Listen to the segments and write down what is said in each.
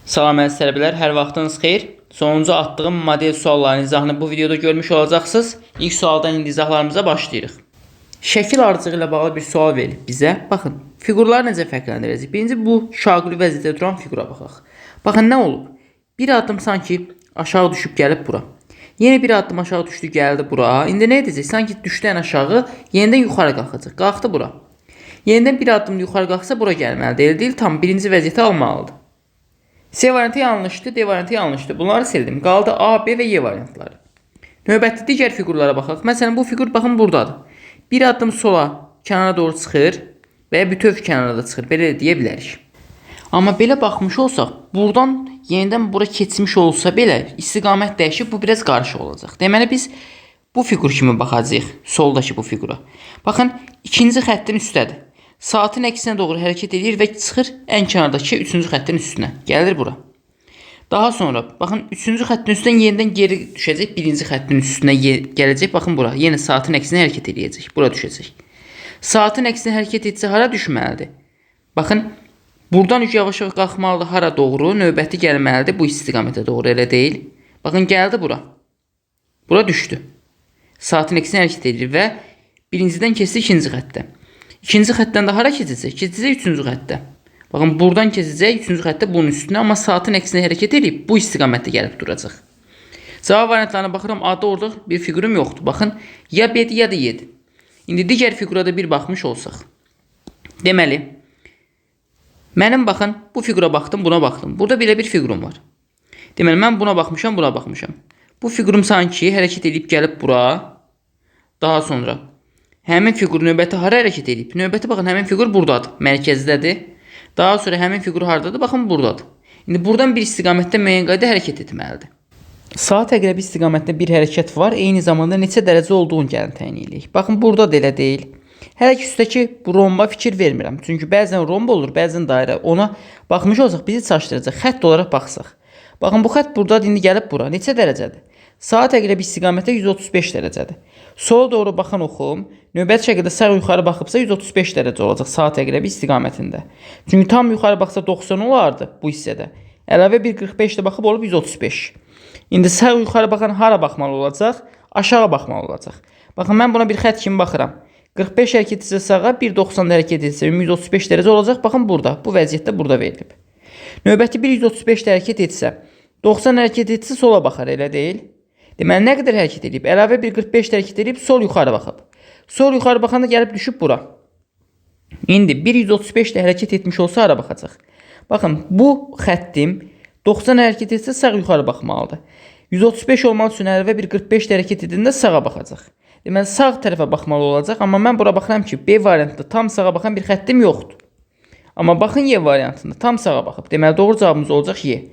Salam əziz tələbələr, hər vaxtınız xeyir. Sonuncu atdığım model suallarının izahını bu videoda görmüş olacaqsınız. İlk sualdan indi izahlarımıza başlayırıq. Şəkil ardıcığı ilə bağlı bir sual verilib bizə. Baxın, fiqurları necə fərqləndirəcəyik? Birinci bu şaquli vəziyyətdə duran fiqura baxaq. Baxın nə olub? Bir addım sanki aşağı düşüb gəlib bura. Yenə bir addım aşağı düşdü, gəldi bura. İndi nə edəcək? Sanki düşdü ən aşağı, yenidən yuxarı qalxacaq. Qalxdı bura. Yenidən bir addım yuxarı qalxsa bura gəlməlidir. Elə deyil, tam birinci vəziyyəti almalıdır. C variantı yanlışdır, D variantı yanlışdır. Bunları sildim. Qaldı A, B və Y variantları. Növbəti digər fiqurlara baxaq. Məsələn, bu fiqur baxın buradadır. Bir addım sola, kənara doğru çıxır və ya bütöv kənara da çıxır. Belə də deyə bilərik. Amma belə baxmış olsaq, buradan yenidən bura keçmiş olsa belə istiqamət dəyişib, bu biraz qarışıq olacaq. Deməli biz bu fiqur kimi baxacağıq, soldakı bu fiqura. Baxın, ikinci xəttin üstədir. Saatın əksinə doğru hərəkət edir və çıxır ən kənardakı üçüncü xəttin üstünə. Gəlir bura. Daha sonra baxın üçüncü xəttin üstündən yenidən geri düşəcək, birinci xəttin üstünə gələcək. Baxın bura. Yenə saatın əksinə hərəkət eləyəcək. Bura düşəcək. Saatın əksinə hərəkət etsə hara düşməlidir? Baxın, buradan yavaş-yavaş qalxmalıdır hara doğru? Növbəti gəlməlidir bu istiqamətə doğru, elə deyil. Baxın, gəldi bura. Bura düşdü. Saatın əksinə hərəkət edir və birincidən keçdi ikinci xəttə. İkinci xəttdən də hara keçəcək? Keçəcək üçüncü xəttə. Baxın, buradan keçəcək üçüncü xəttə bunun üstünə, amma saatın əksinə hərəkət edib bu istiqamətdə gəlib duracaq. Cavab variantlarına baxıram, A-da orada bir fiqurum yoxdur. Baxın, ya B-dir, ya da Y-dir. İndi digər fiqura da bir baxmış olsaq. Deməli, mənim baxın, bu fiqura baxdım, buna baxdım. Burada belə bir fiqurum var. Deməli, mən buna baxmışam, buna baxmışam. Bu fiqurum sanki hərəkət edib gəlib bura. Daha sonra həmin fiqur növbəti hara hərəkət edib? Növbəti baxın, həmin fiqur buradadır, mərkəzdədir. Daha sonra həmin fiqur hardadır? Baxın, buradadır. İndi buradan bir istiqamətdə müəyyən qayda hərəkət etməlidir. Saat əqrəbi istiqamətində bir hərəkət var. Eyni zamanda neçə dərəcə olduğunu gəlin təyin edirik. Baxın, burada da elə deyil. Hələ ki üstdəki bu romba fikir vermirəm. Çünki bəzən romb olur, bəzən dairə. Ona baxmış olsaq bizi çaşdıracaq. Xətt olaraq baxsaq. Baxın, bu xətt buradadır, indi gəlib bura. Neçə dərəcədir? Saat əqrəbi istiqamətdə 135 dərəcədir. Sola doğru baxan oxum növbəti şəkildə sağ yuxarı baxıbsa 135 dərəcə olacaq saat əqrəbi istiqamətində. Çünki tam yuxarı baxsa 90 olardı bu hissədə. Əlavə bir 45 də baxıb olub 135. İndi sağ yuxarı baxan hara baxmalı olacaq? Aşağı baxmalı olacaq. Baxın, mən buna bir xətt kimi baxıram. 45 hərəkət etsə sağa, 1.90 hərəkət etsə 135 dərəcə olacaq. Baxın burada. Bu vəziyyətdə burada verilib. Növbəti 135 hərəkət etsə, 90 hərəkət etsə sola baxar, elə deyil? Deməli, nə qədər hərəkət edib? Əlavə bir 45 hərəkət edib, sol yuxarı baxıb. Sol yuxarı baxanda gəlib düşüb bura. İndi 135 də hərəkət etmiş olsa hara baxacaq? Baxın, bu xəttim 90 hərəkət etsə sağ yuxarı baxmalıdır. 135 olmaq üçün əlavə bir 45 də hərəkət edəndə sağa baxacaq. Deməli, sağ tərəfə baxmalı olacaq, amma mən bura baxıram ki, B variantında tam sağa baxan bir xəttim yoxdur. Amma baxın Y variantında tam sağa baxıb. Deməli, doğru cavabımız olacaq Y.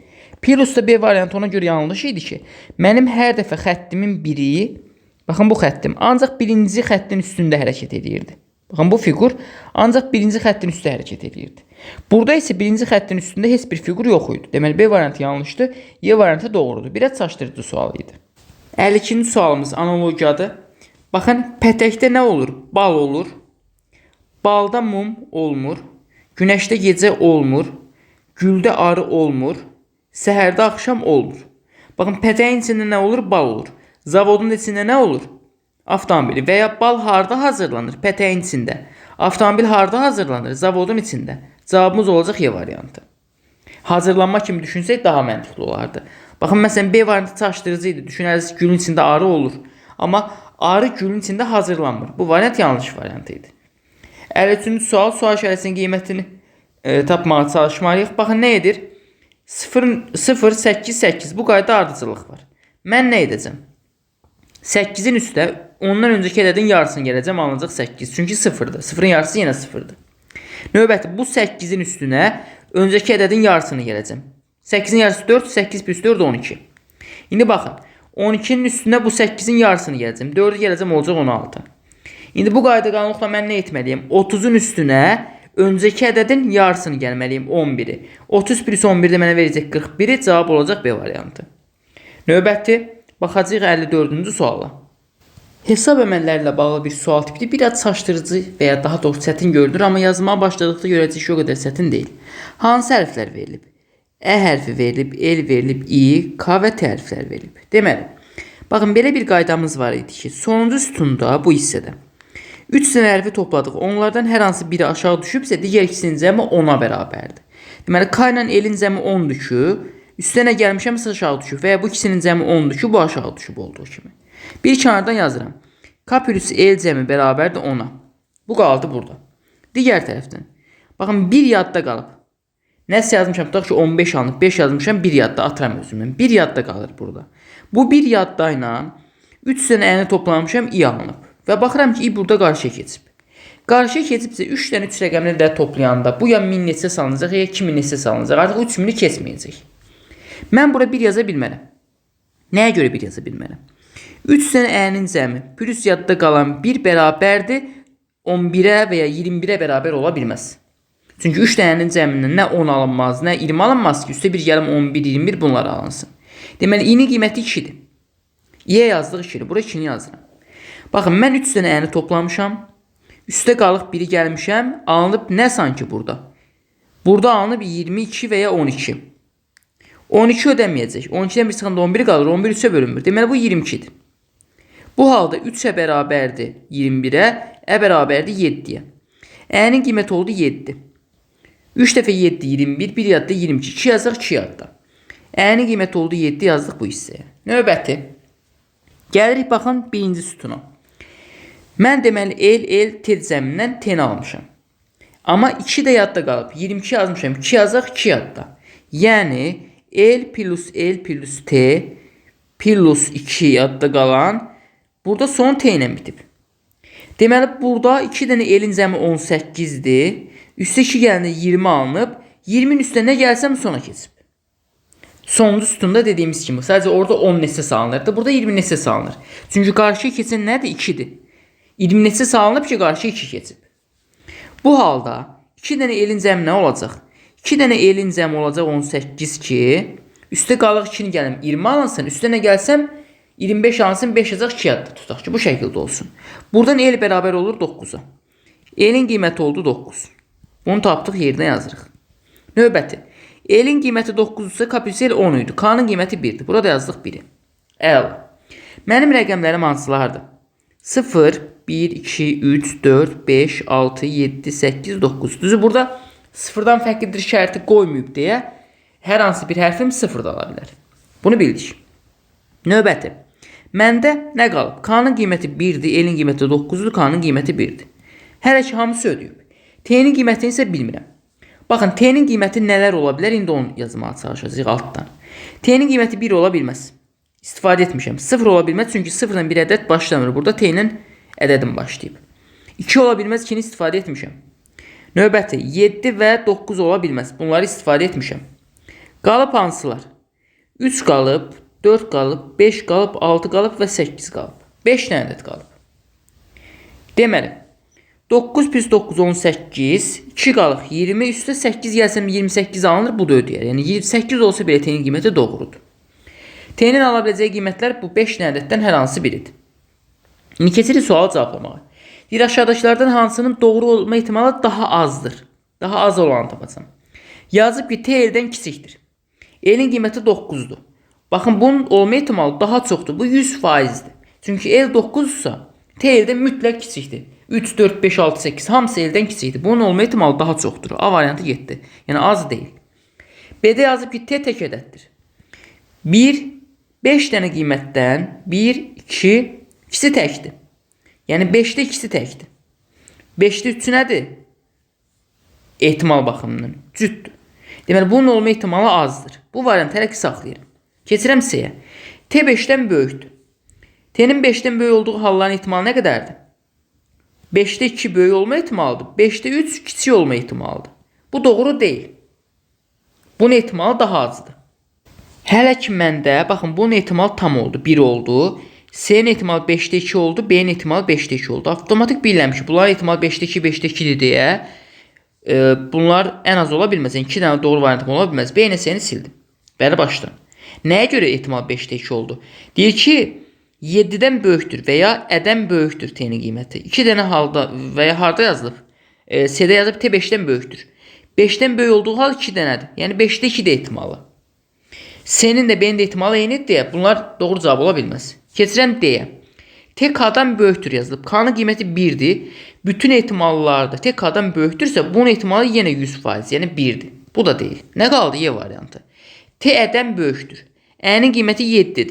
Plus da B variantı ona görə yanlış idi ki, mənim hər dəfə xəttimin biri, baxın bu xəttim ancaq birinci xəttin üstündə hərəkət edirdi. Baxın bu fiqur ancaq birinci xəttin üstündə hərəkət edirdi. Burada isə birinci xəttin üstündə heç bir fiqur yox idi. Deməli B variantı yanlışdır, Y variantı doğrudur. Biraz çaşdırıcı sual idi. 52-ci sualımız analogiyadır. Baxın, pətəkdə nə olur? Bal olur. Balda mum olmur. Günəşdə gecə olmur. Güldə arı olmur. Səhərdə axşam olmur. Baxın, pətəyin içində nə olur? Bal olur. Zavodun içində nə olur? Avtomobil. Və ya bal harda hazırlanır? Pətəyin içində. Avtomobil harda hazırlanır? Zavodun içində. Cavabımız olacaq Y variantı. Hazırlanma kimi düşünsək daha məntiqli olardı. Baxın, məsələn, B variantı çaşdırıcı idi. Düşünərsiniz, gülün içində arı olur. Amma arı gülün içində hazırlanmır. Bu variant yanlış variant idi. 53-cü sual, sual işarəsinin qiymətini tapmağa çalışmalıyıq. Baxın, nə edir? 0, 0, 8, 8. Bu qayda ardıcıllıq var. Mən nə edəcəm? 8-in üstə ondan öncəki ədədin yarısını gələcəm, alınacaq 8. Çünki 0-dır. 0-ın yarısı yenə 0-dır. Növbəti bu 8-in üstünə öncəki ədədin yarısını gələcəm. 8-in yarısı 4, 8 plus 4 12. İndi baxın, 12-nin üstünə bu 8-in yarısını gələcəm. 4-ü gələcəm, olacaq 16. İndi bu qayda qanunla mən nə etməliyəm? 30-un üstünə öncəki ədədin yarısını gəlməliyəm, 11-i. 30 plus 11 də mənə verəcək 41-i, cavab olacaq B variantı. Növbəti baxacağıq 54-cü suala. Hesab əməlləri ilə bağlı bir sual tipidir. Biraz çaşdırıcı və ya daha doğrusu çətin görünür, amma yazmağa başladıqda görəcəyik ki, o qədər çətin deyil. Hansı hərflər verilib? Ə hərfi verilib, L verilib, I, K və T hərfləri verilib. Deməli, baxın, belə bir qaydamız var idi ki, sonuncu sütunda bu hissədə 3 dənə hərfi topladıq. Onlardan hər hansı biri aşağı düşübsə, digər ikisinin cəmi 10-a bərabərdir. Deməli, K ilə L-in cəmi 10-dur ki, üstə nə gəlmişəmsə aşağı düşüb və ya bu ikisinin cəmi 10-dur ki, bu aşağı düşüb olduğu kimi. Bir kənardan yazıram. K plus L cəmi bərabərdir 10-a. Bu qaldı burada. Digər tərəfdən. Baxın, bir yadda qalıb. Nəsə yazmışam, tutaq ki, 15 alınıb, 5 yazmışam, bir yadda atıram özümdən. Bir yadda qalır burada. Bu bir yadda ilə 3 dənə əni toplamışam, i alınıb. Və baxıram ki, i burada qarşıya keçib. Qarşıya keçibsə 3 dənə 3 rəqəmli də toplayanda bu ya 1000 neçə salınacaq, ya 2000 neçə salınacaq. Artıq 3000-i keçməyəcək. Mən bura 1 yaza bilmərəm. Nəyə görə 1 yaza bilmərəm? 3 dənə ənin cəmi plus yadda qalan 1 bərabərdir 11-ə və ya 21-ə bərabər ola bilməz. Çünki 3 dənənin cəmindən nə 10 alınmaz, nə 20 alınmaz ki, üstə bir gəlim 11, 21 bunlar alınsın. Deməli, i-nin qiyməti 2-dir. İ-yə yazdıq 2-ni, bura 2-ni yazıram. Baxın, mən 3 dənə əni toplamışam. Üstə qalıq 1-i gəlmişəm, alınıb nə sanki burada? Burada alınıb 22 və ya 12. 12 ödəməyəcək. 12-dən bir çıxanda 11 qalır, 11 3-ə bölünmür. Deməli, bu 22-dir. Bu halda 3-ə bərabərdir 21-ə, ə bərabərdir 7-yə. Ənin qiyməti oldu 7. 3 dəfə 7, 21, 1 yadda 22. 2 yazaq, 2 yadda. Ənin qiyməti oldu 7, yazdıq bu hissəyə. Növbəti. Gəlirik, baxın, birinci sütuna. Mən deməli, L, L, T cəmindən T-ni almışam. Amma 2 də yadda qalıb. 22 yazmışam, 2 yazaq, 2 yadda. Yəni, L plus L plus T plus 2 yadda qalan, burada son T ilə bitib. Deməli, burada 2 dənə L-in cəmi 18-dir. Üstə 2 gələndə 20 alınıb. 20-nin üstə nə gəlsəm sona keçib. Sonuncu sütunda dediyimiz kimi, sadəcə orada 10 neçə salınırdı. Burada 20 neçə salınır. Çünki qarşıya keçən nədir? 2-dir. 20 neçə salınıb ki, qarşıya 2 keçib. Bu halda 2 dənə L-in cəmi nə olacaq? 2 dənə L-in cəmi olacaq 18 ki, üstə qalıq 2-ni gəlim 20 alınsın, üstə nə gəlsəm 25 alınsın, 5 yazacaq 2 yadda tutaq ki, bu şəkildə olsun. Buradan L bərabər olur 9-a. L-in qiyməti oldu 9. Bunu tapdıq, yerinə yazırıq. Növbəti. L-in qiyməti 9-dursa, K plus L 10 idi. K-nın qiyməti 1-dir. Burada yazdıq 1-i. Əla. Mənim rəqəmlərim hansılardır? 0, 1, 2, 3, 4, 5, 6, 7, 8, 9. Düzü, burada sıfırdan fərqlidir şərti qoymayıb deyə hər hansı bir hərfim 0 da ala bilər. Bunu bildik. Növbəti. Məndə nə qalıb? K-nın qiyməti 1-dir, L-in qiyməti 9-dur, K-nın qiyməti 1-dir. Hələ ki hamısı ödəyib. T-nin qiymətini isə bilmirəm. Baxın, T-nin qiyməti nələr ola bilər? İndi onu yazmağa çalışacağıq altdan. T-nin qiyməti 1 ola bilməz. İstifadə etmişəm. 0 ola bilməz, çünki 0-dan bir ədəd başlamır. Burada T-nin ədədim başlayıb. 2 ola bilməz, 2-ni istifadə etmişəm. Növbəti 7 və 9 ola bilməz. Bunları istifadə etmişəm. Qalıb hansılar? 3 qalıb, 4 qalıb, 5 qalıb, 6 qalıb və 8 qalıb. 5 dənə ədəd qalıb. Deməli, 9 plus 9, 18, 2 qalıq 20, üstə 8 gəlsəm 28 alınır, bu da ödəyər. Yəni 28 olsa belə T-nin qiyməti doğrudur. T-nin ala biləcəyi qiymətlər bu 5 dənə ədəddən hər hansı biridir. İndi keçirik sualı cevablamağa. Deyir, aşağıdakılardan hansının doğru olma ehtimalı daha azdır? Daha az olanı tapacağam. Yazıb ki, T L-dən kiçikdir. L-in qiyməti 9-dur. Baxın, bunun olma ehtimalı daha çoxdur. Bu 100%-dir. Çünki L 9-dursa, T L-dən mütləq kiçikdir. 3, 4, 5, 6, 8 hamısı L-dən kiçikdir. Bunun olma ehtimalı daha çoxdur. A variantı getdi. Yəni az deyil. B-də yazıb ki, T tək ədəddir. 1, 5 dənə qiymətdən 1, 2, ikisi təkdir. Yəni 5-də ikisi təkdir. 5-də 3-ü nədir? Ehtimal baxımından cütdür. Deməli, bunun olma ehtimalı azdır. Bu variantı hələ ki saxlayıram. Keçirəm C-yə. T 5-dən böyükdür. T-nin 5-dən böyük olduğu halların ehtimalı nə qədərdir? 5-də 2 böyük olma ehtimalıdır. 5-də 3 kiçik olma ehtimalıdır. Bu doğru deyil. Bunun ehtimalı daha azdır. Hələ ki məndə, baxın, bunun ehtimalı tam oldu. 1 oldu. C-nin ehtimalı 5-də 2 oldu. B-nin ehtimalı 5-də 2 oldu. Avtomatik bilirəm ki, bunların ehtimalı 5-də 2, 5-də 2-dir deyə bunlar ən az ola bilməz. Yəni 2 dənə doğru variantım ola bilməz. B ilə C-ni sildim. Bəli, başdan. Nəyə görə ehtimal 5-də 2 oldu? Deyir ki, 7-dən böyükdür və ya ədən böyükdür T-nin qiyməti. 2 dənə halda və ya harda yazılıb? C-də yazıb T 5-dən böyükdür. 5-dən böyük olduğu hal 2 dənədir. Yəni 5-də 2 də ehtimalı. C-nin də B-nin də ehtimalı eynidir deyə bunlar doğru cavab ola bilməz. Keçirəm D-yə. T K-dan böyükdür yazılıb. K-nın qiyməti 1-dir. Bütün ehtimallarda T K-dan böyükdürsə bunun ehtimalı yenə 100%, yəni 1-dir. Bu da deyil. Nə qaldı? Y variantı. T Ə-dən böyükdür. Ə-nin qiyməti 7-dir.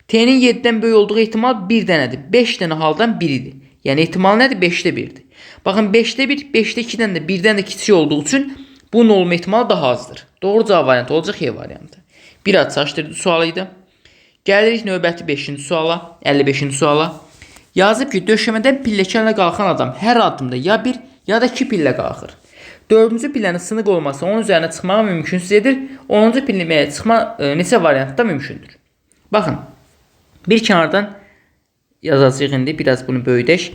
T-nin 7-dən böyük olduğu ehtimal 1 dənədir. 5 dənə haldan biridir. Yəni ehtimal nədir? 5-də 1-dir. Baxın 5-də 1, 5-də 2-dən də 1-dən də kiçik olduğu üçün bunun olma ehtimalı daha azdır. Doğru cavab variantı olacaq Y variantı. Biraz çaşdırıcı sual idi. Gəlirik növbəti 5-ci suala, 55-ci suala. Yazıb ki, döşəmədən pilləkənlə qalxan adam hər addımda ya 1, ya da 2 pillə qalxır. 4-cü pillənin sınıq olması onun üzərinə çıxmağı mümkünsüz edir. 10-cu pilləyə çıxma neçə variantda mümkündür? Baxın, bir kənardan yazacağıq indi, biraz bunu böyüdək.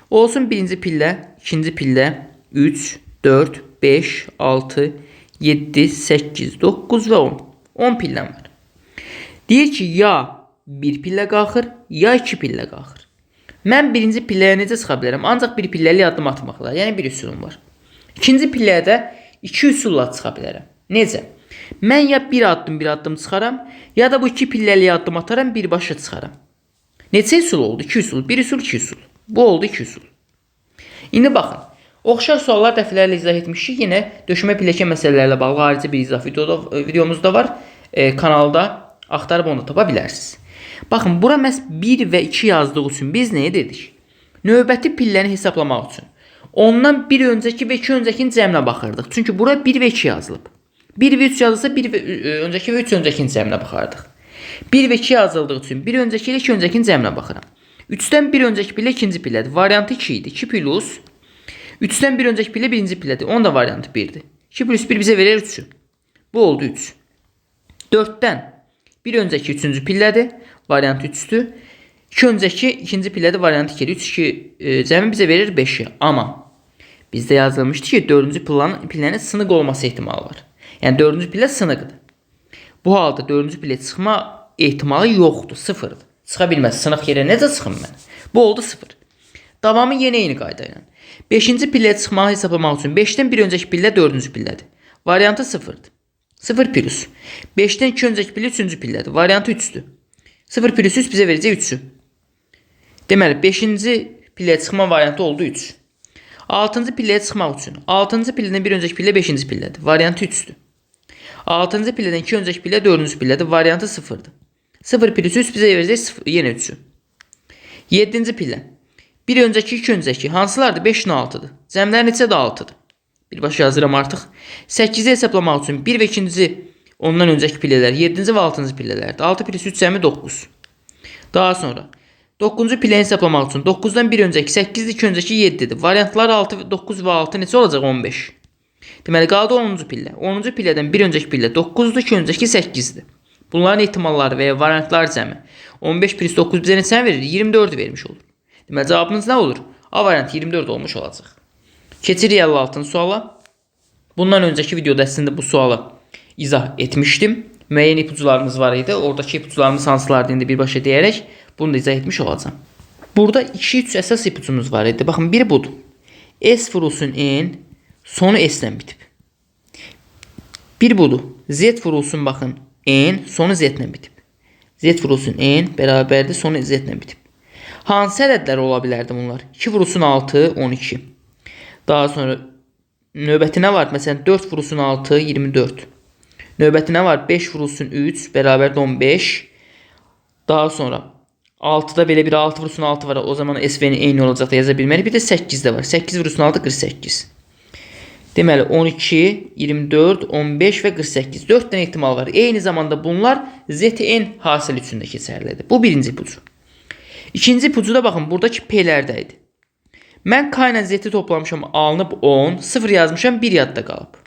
Olsun birinci pillə, ikinci pillə, 3, 4, 5, 6, 7, 8, 9 və 10. 10 pilləm var. Deyir ki, ya 1 pillə qalxır, ya 2 pillə qalxır. Mən birinci pilləyə necə çıxa bilərəm? Ancaq bir pilləli addım atmaqla, yəni bir üsulum var. İkinci pilləyə də 2 üsulla çıxa bilərəm. Necə? Mən ya bir addım bir addım çıxaram, ya da bu 2 pilləli addım ataram, birbaşa çıxaram. Neçə üsul oldu? 2 üsul. 1 üsul, 2 üsul. Bu oldu 2 üsul. İndi baxın. Oxşar suallar dəfələrlə izah etmişik. Yenə döşəmə pilləkən məsələləri ilə bağlı ayrıca bir izah videomuz da var. Kanalda axtarıb onu da tapa bilərsiniz. Baxın, bura məhz 1 və 2 yazdığı üçün biz nə edirdik? Növbəti pilləni hesablamaq üçün ondan bir öncəki və 2 öncəkinin cəminə baxırdıq. Çünki bura 1 və 2 yazılıb. 1 və 3 yazılsa 1 və öncəki və 3 öncəkinin cəminə baxardıq. 1 və 2 yazıldığı üçün 1 öncəki ilə 2 öncəkinin cəminə baxıram. 3-dən 1 öncəki pillə ikinci pillədir. Variantı 2 idi. 2 plus 3-dən 1 öncəki pillə birinci pillədir. Onun da variantı 1-dir. 2 plus 1 bizə verir 3-ü. Bu oldu 3. 4-dən 1 öncəki üçüncü pillədir. Variantı 3-dür. 2 öncəki ikinci pillədir. Variantı 2-dir. 3, 2 cəmi bizə verir 5-i. Amma bizdə yazılmışdı ki, 4-cü pillənin sınıq olması ehtimalı var. Yəni 4-cü pillə sınıqdır. Bu halda 4-cü pillə çıxma ehtimalı yoxdur, 0-dır. Çıxa bilməz. Sınıq yerə necə çıxım mən? Bu oldu 0. Davamı yenə eyni qayda ilə. 5-ci pilləyə çıxmağı hesablamaq üçün 5-dən 1 öncəki pillə 4-cü pillədir. Variantı 0-dır. 0 plus. 5-dən 2 öncəki pillə 3-cü pillədir. Variantı 3-dür. 0 plus 3 bizə verəcək 3-ü. Deməli 5-ci pilləyə çıxma variantı oldu 3. 6-cı pilləyə çıxmaq üçün 6-cı pillədən 1 öncəki pillə 5-ci pillədir. Variantı 3-dür. 6-cı pillədən 2 öncəki pillə 4-cü pillədir. Variantı 0-dır. 0 plus 3 bizə verəcək yenə 3-ü. 7-ci pillə. 1 öncəki, 2 öncəki. Hansılardır? 5 ilə 6-dır. Cəmlər neçədir? 6-dır. Birbaşa yazıram artıq. 8-i hesablamaq üçün 1 və 2-ci ondan öncəki pillələr 7-ci və 6-cı pillələrdir. 6 plus 3 cəmi 9. Daha sonra 9-cu pilləni hesablamaq üçün 9-dan 1 öncəki 8-dir, 2 öncəki 7-dir. Variantlar 6, 9 və 6 neçə olacaq? 15. Deməli qaldı 10-cu pillə. 10-cu pillədən 1 öncəki pillə 9-dur, 2 öncəki 8-dir. Bunların ehtimalları və ya variantlar cəmi 15 plus 9 bizə neçəni verir? 24 vermiş olur. Deməli cavabımız nə olur? A variantı 24 olmuş olacaq. Keçirik 56-cı suala. Bundan öncəki videoda əslində bu sualı izah etmişdim. Müəyyən ipucularımız var idi. Oradakı ipucularımız hansılardı indi birbaşa deyərək bunu da izah etmiş olacağam. Burada 2-3 əsas ipucumuz var idi. Baxın, biri budur. S vurulsun N sonu S ilə bitib. Bir budur. Z vurulsun baxın N sonu Z ilə bitib. Z vurulsun N bərabərdir sonu Z ilə bitib. Hansı ədədlər ola bilərdi bunlar? 2 vurulsun 6, 12. Daha sonra növbəti nə var? Məsələn 4 vurulsun 6, 24. Növbəti nə var? 5 vurulsun 3 bərabərdir 15. Daha sonra 6-da belə bir 6 vurulsun 6 var. O zaman S V-nin eyni olacaq da yaza bilmərik. Bir də 8-də var. 8 vurulsun 6, 48. Deməli 12, 24, 15 və 48. 4 dənə ehtimal var. Eyni zamanda bunlar ZN hasil üçün də keçərlidir. Bu birinci ipucu. İkinci ipucu da baxın buradakı P-lərdə idi. Mən K ilə Z-i toplamışam, alınıb 10, 0 yazmışam, 1 yadda qalıb.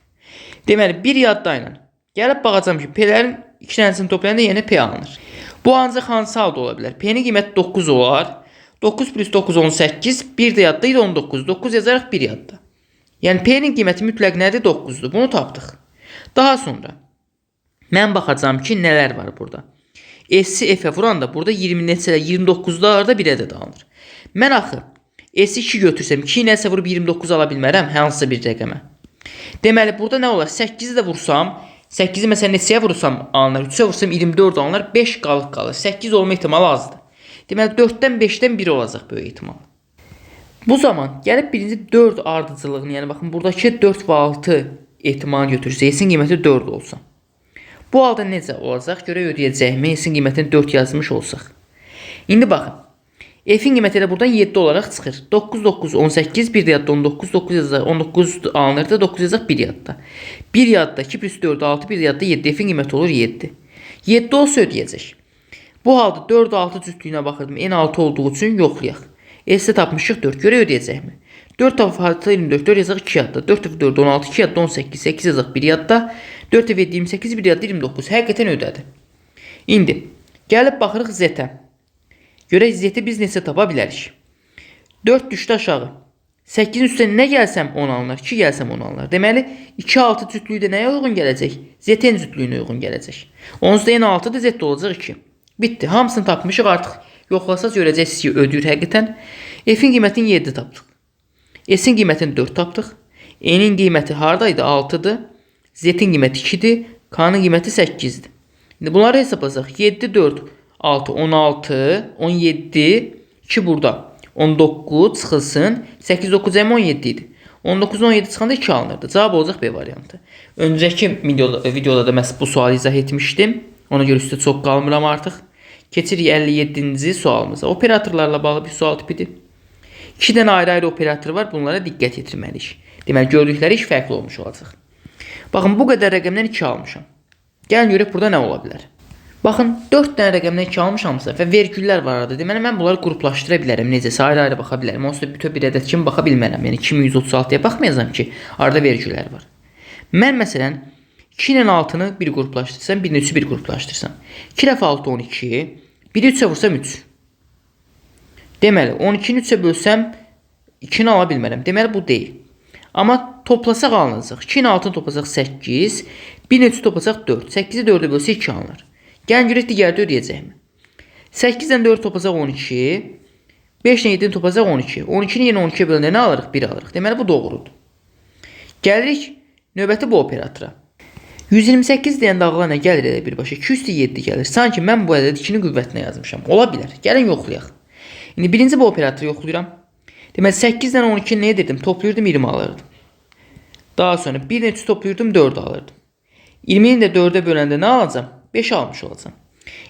Deməli 1 yadda ilə gəlib baxacağam ki, P-lərin 2 dənəsini toplayanda yenə P alınır. Bu ancaq hansı halda ola bilər? P-nin qiyməti 9 olar. 9 plus 9 18, 1 də yadda idi 19. 9 yazaraq 1 yadda. Yəni P-nin qiyməti mütləq nədir? 9-dur. Bunu tapdıq. Daha sonra mən baxacağam ki, nələr var burada. S-i F-ə vuranda burada 20 neçələr, 29-larda bir ədəd alınır. Mən axı S-i 2 götürsəm, 2 nəsə vurub 29 ala bilmərəm hansısa bir rəqəmə. Deməli, burada nə olar? 8-i də vursam, 8-i məsələn neçəyə vursam alınır? 3-ə vursam 24 alınır, 5 qalıq qalır. 8 olma ehtimalı azdır. Deməli, 4-dən 5-dən 1 olacaq böyük ehtimal. Bu zaman gəlib birinci 4 ardıcıllığını, yəni baxın buradakı 4 və 6 ehtimalını götürürsə, S-in qiyməti 4 olsa. Bu halda necə olacaq? Görək ödəyəcəkmi? S-in qiymətini 4 yazmış olsaq. İndi baxın. F-in qiyməti elə buradan 7 olaraq çıxır. 9, 9, 18, 1 yadda 19, 9 yazacaq, 19 alınırdı, 9 yazacaq 1 yadda. 1 yadda 2 plus 4, 6, 1 yadda 7. F-in qiyməti olur 7. 7 olsa ödəyəcək. Bu halda 4, 6 cütlüyünə baxırdım. N 6 olduğu üçün yoxlayaq. S-də tapmışıq 4. Görək ödəyəcəkmi? 4 dəfə 6, 24, 4 yazacaq 2 yadda. 4 dəfə 4, 16, 2 yadda 18, 8 yazacaq 1 yadda. 4 dəfə 7, 28, 1 yadda 29. Həqiqətən ödədi. İndi gəlib baxırıq Z-ə. Görək Z-i biz neçə tapa bilərik. 4 düşdü aşağı. 8-in üstünə nə gəlsəm 10 alınır, 2 gəlsəm 10 alınır. Deməli 2 6 cütlüyü də nəyə uyğun gələcək? Z-in cütlüyünə uyğun gələcək. Onsuz da N 6-dır, Z də olacaq 2. Bitdi. Hamısını tapmışıq artıq. Yoxlasaz görəcəksiniz ki, ödəyir həqiqətən. F-in qiymətini 7 tapdıq. S-in qiymətini 4 tapdıq. N-in qiyməti hardaydı? 6-dır. Z-in qiyməti 2-dir. K-nın qiyməti 8-dir. İndi bunları hesablasaq. 7, 4, 6, 16, 17, 2 burada. 19 çıxılsın. 8, 9 cəmi 17 idi. 19, 17 çıxanda 2 alınırdı. Cavab olacaq B variantı. Öncəki videoda da məhz bu sualı izah etmişdim. Ona görə üstə çox qalmıram artıq. Keçirik 57-ci sualımıza. Operatorlarla bağlı bir sual tipidir. 2 dənə ayrı-ayrı operator var. Bunlara diqqət yetirməliyik. Deməli, gördükləri iş fərqli olmuş olacaq. Baxın, bu qədər rəqəmdən 2 almışam. Gəlin görək burada nə ola bilər. Baxın, 4 dənə rəqəmdən 2 almışamsa və vergüllər var arada. Deməli, mən bunları qruplaşdıra bilərəm. Necəsə ayrı-ayrı baxa bilərəm. Onsuz da bütöv bir ədəd kimi baxa bilmərəm. Yəni 2136-ya baxmayacağam ki, arada vergüllər var. Mən məsələn 2 ilə 6-nı bir qruplaşdırsam, 1 ilə 3-ü bir qruplaşdırsam. 2 dəfə 6 12, 1-i 3-ə vursam 3. Deməli, 12-ni 3-ə bölsəm 2-ni ala bilmərəm. Deməli, bu deyil. Amma toplasaq alınacaq. 2 ilə 6-nı toplasaq 8, 1 ilə 3-ü toplasaq 4. 8-i 4-ə bölsək 2 alınır. Gəlin görək digəri də ödəyəcəkmi? 8 ilə 4 toplasaq 12, 5 ilə 7-ni toplasaq 12. 12-ni yenə 12-yə böləndə nə alırıq? 1 alırıq. Deməli, bu doğrudur. Gəlirik növbəti bu operatora. 128 deyəndə ağla nə gəlir elə birbaşa? 207 gəlir. Sanki mən bu ədədi 2-nin qüvvətinə yazmışam. Ola bilər. Gəlin yoxlayaq. İndi birinci bu operatoru yoxlayıram. Deməli 8 ilə 12 nə edirdim? Toplayırdım 20 alırdım. Daha sonra 1 ilə 3 toplayırdım 4 alırdım. 20-ni də 4-ə böləndə nə alacağam? 5 almış olacağam.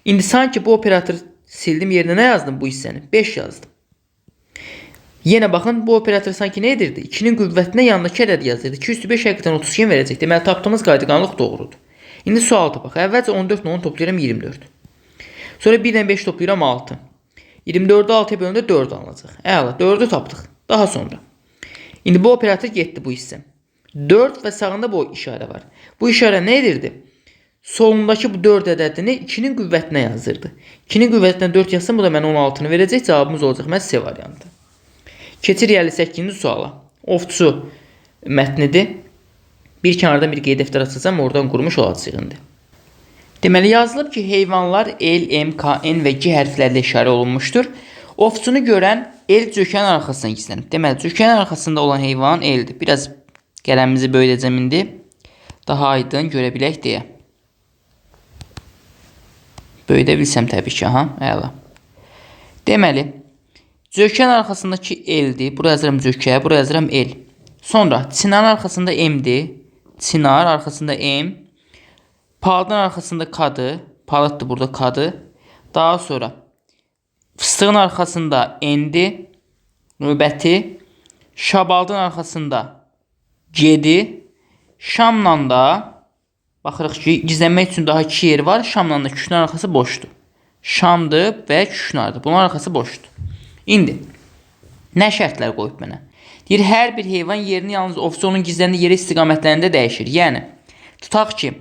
İndi sanki bu operator sildim yerinə nə yazdım bu hissəni? 5 yazdım. Yenə baxın bu operator sanki nə edirdi? 2-nin qüvvətinə yanındakı ədədi yazırdı. 2 üstü 5 həqiqətən 32 verəcək. Deməli tapdığımız qaydaqanlıq doğrudur. İndi sual tapaq. Əvvəlcə 14 ilə 10 toplayıram 24. Sonra 1 ilə 5 toplayıram 6. 24-ü 6-ya böləndə 4 alınacaq. Əla, 4-ü tapdıq. Daha sonra. İndi bu operator getdi bu hissə. 4 və sağında bu işarə var. Bu işarə nə edirdi? Solundakı bu 4 ədədini 2-nin qüvvətinə yazırdı. 2-nin qüvvətinə 4 yazsam bu da mənə 16-nı verəcək. Cavabımız olacaq məhz C variantı. Keçirik 58-ci suala. Ovçu mətnidir. Bir kənardan bir qeyd dəftər açacağam, oradan qurmuş olacaq indi. Deməli yazılıb ki, heyvanlar L, M, K, N və G hərflərlə işarə olunmuşdur. Ovçunu görən L cökənin arxasına gizlənib. Deməli, cökənin arxasında olan heyvan L-dir. Biraz qələmimizi böyüdəcəm indi. Daha aydın görə bilək deyə. Böyüdə bilsəm təbii ki, aha, əla. Deməli, cökənin arxasındakı L-dir. Bura yazıram cökə, bura yazıram L. Sonra çinarın arxasında M-dir. Çinar arxasında M. Palıdın arxasında K-dır. Palıddır burada K-dır. Daha sonra fıstığın arxasında N-dir. Növbəti şabaldın arxasında G-dir. Şamla da baxırıq ki, gizlənmək üçün daha 2 yer var. Şamla da küknar arxası boşdur. Şamdır və küknardır. Bunun arxası boşdur. İndi nə şərtlər qoyub mənə? Deyir, hər bir heyvan yerini yalnız ovçu onun gizləndiyi yerə istiqamətlərində dəyişir. Yəni, tutaq ki,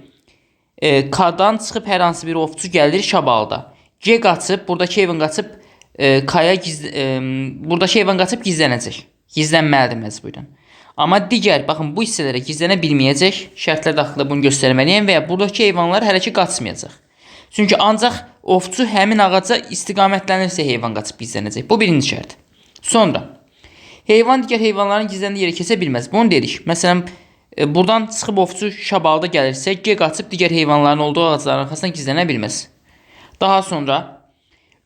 K-dan çıxıb hər hansı bir ovçu gəlir Şabalda. G qaçıb, buradakı heyvan qaçıb K-ya buradakı heyvan qaçıb gizlənəcək. Gizlənməlidir məcburən. Amma digər, baxın bu hissələrə gizlənə bilməyəcək. Şərtlər daxilində bunu göstərməliyəm və ya buradakı heyvanlar hələ ki qaçmayacaq. Çünki ancaq ovçu həmin ağaca istiqamətlənirsə heyvan qaçıb gizlənəcək. Bu birinci şərt. Sonra heyvan digər heyvanların gizləndiyi yerə keçə bilməz. Bunu dedik. Məsələn, Buradan çıxıb ovçu şabalda gəlirsə, G qaçıb digər heyvanların olduğu ağacların arxasına gizlənə bilməz. Daha sonra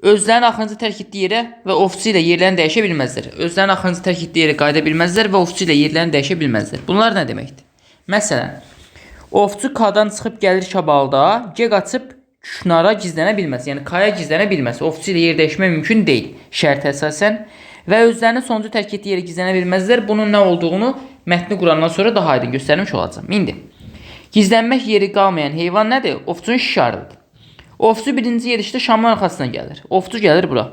özlərinin axırıncı tərk etdiyi yerə və ovçu ilə yerlərini dəyişə bilməzlər. Özlərinin axırıncı tərk etdiyi yerə qayıda bilməzlər və ovçu ilə yerlərini dəyişə bilməzlər. Bunlar nə deməkdir? Məsələn, ovçu K-dan çıxıb gəlir şabalda, G qaçıb küşnara gizlənə bilməz. Yəni K-ya gizlənə bilməz. Ovçu ilə yer dəyişmək mümkün deyil şərtə əsasən və özlərinin sonuncu tərk etdiyi yerə gizlənə bilməzlər. Bunun nə olduğunu mətni qurandan sonra daha aydın göstərmiş olacağam. İndi gizlənmək yeri qalmayan heyvan nədir? Ovçunun şikarıdır. Ovçu birinci gedişdə şamın arxasına gəlir. Ovçu gəlir bura.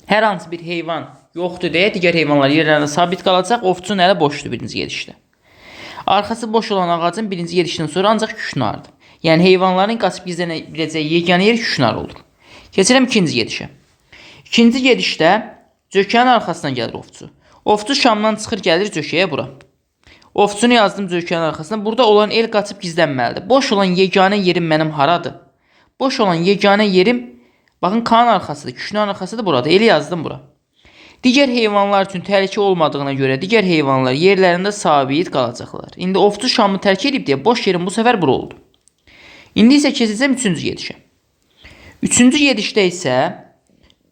Hər hansı bir heyvan yoxdur deyə digər heyvanlar yerlərində sabit qalacaq. Ovçunun əli boşdur birinci gedişdə. Arxası boş olan ağacın birinci gedişdən sonra ancaq küşnardır. Yəni heyvanların qaçıb gizlənə biləcəyi yeganə yer küşnar olur. Keçirəm ikinci gedişə. İkinci gedişdə cökənin arxasına gəlir ovçu. Ovçu şamdan çıxır gəlir cökəyə bura. Ovçunu yazdım cökənin arxasına. Burada olan el qaçıb gizlənməlidir. Boş olan yeganə yerim mənim haradır? Boş olan yeganə yerim baxın K-nın arxasıdır, küşnarın arxasıdır buradır. Eli yazdım bura. Digər heyvanlar üçün təhlükə olmadığına görə digər heyvanlar yerlərində sabit qalacaqlar. İndi ovçu şamı tərk edib deyə boş yerim bu səfər bura oldu. İndi isə keçəcəm üçüncü gedişə. Üçüncü gedişdə isə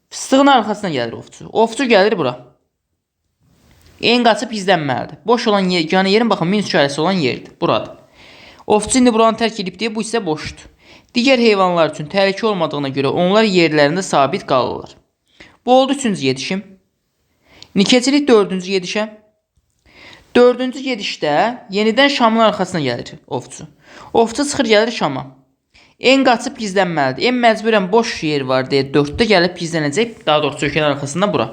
fıstığın arxasına gəlir ovçu. Ovçu gəlir bura. En qaçıb gizlənməlidir. Boş olan yeganə yerin baxın minus işarəsi olan yerdir. Buradır. Ovçu indi buranı tərk edib deyə bu hissə boşdur. Digər heyvanlar üçün təhlükə olmadığına görə onlar yerlərində sabit qalırlar. Bu oldu üçüncü gedişim. İndi keçirik dördüncü gedişə. Dördüncü gedişdə yenidən şamın arxasına gəlir ovçu. Ovçu çıxır gəlir şama. En qaçıb gizlənməlidir. En məcburən boş yer var deyə 4-də gəlib gizlənəcək. Daha doğrusu çökənin arxasında bura.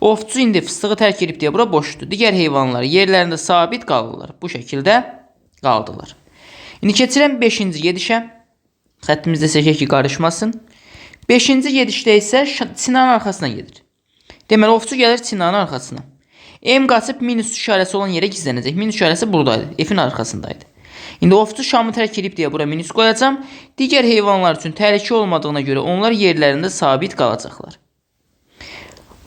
Ovçu indi fıstığı tərk edib deyə bura boşdur. Digər heyvanlar yerlərində sabit qalırlar. Bu şəkildə qaldılar. İndi keçirəm 5-ci gedişə. Xəttimizdə çəkək ki, qarışmasın. 5-ci gedişdə isə çinarın arxasına gedir. Deməli, ovçu gəlir çinarın arxasına. M qaçıb minus işarəsi olan yerə gizlənəcək. Minus işarəsi buradaydı, F-in arxasındaydı. İndi ovçu şamı tərk edib deyə bura minus qoyacağam. Digər heyvanlar üçün təhlükə olmadığına görə onlar yerlərində sabit qalacaqlar.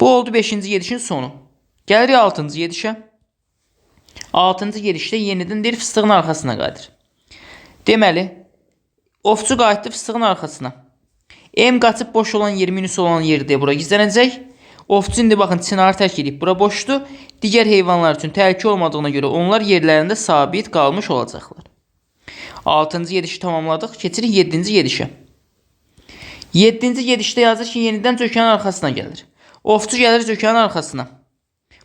Bu oldu 5-ci gedişin sonu. Gəlirik 6-cı gedişə. 6-cı gedişdə yenidən deyir fıstığın arxasına qayıdır. Deməli, ovçu qayıtdı fıstığın arxasına. M qaçıb boş olan yer minus olan yer deyə bura gizlənəcək. Ovçu indi baxın çinarı tərk edib bura boşdur. Digər heyvanlar üçün təhlükə olmadığına görə onlar yerlərində sabit qalmış olacaqlar. 6-cı gedişi tamamladıq. Keçirik 7-ci gedişə. 7-ci gedişdə yazır ki, yenidən cökənin arxasına gəlir. Ovçu gəlir cökənin arxasına.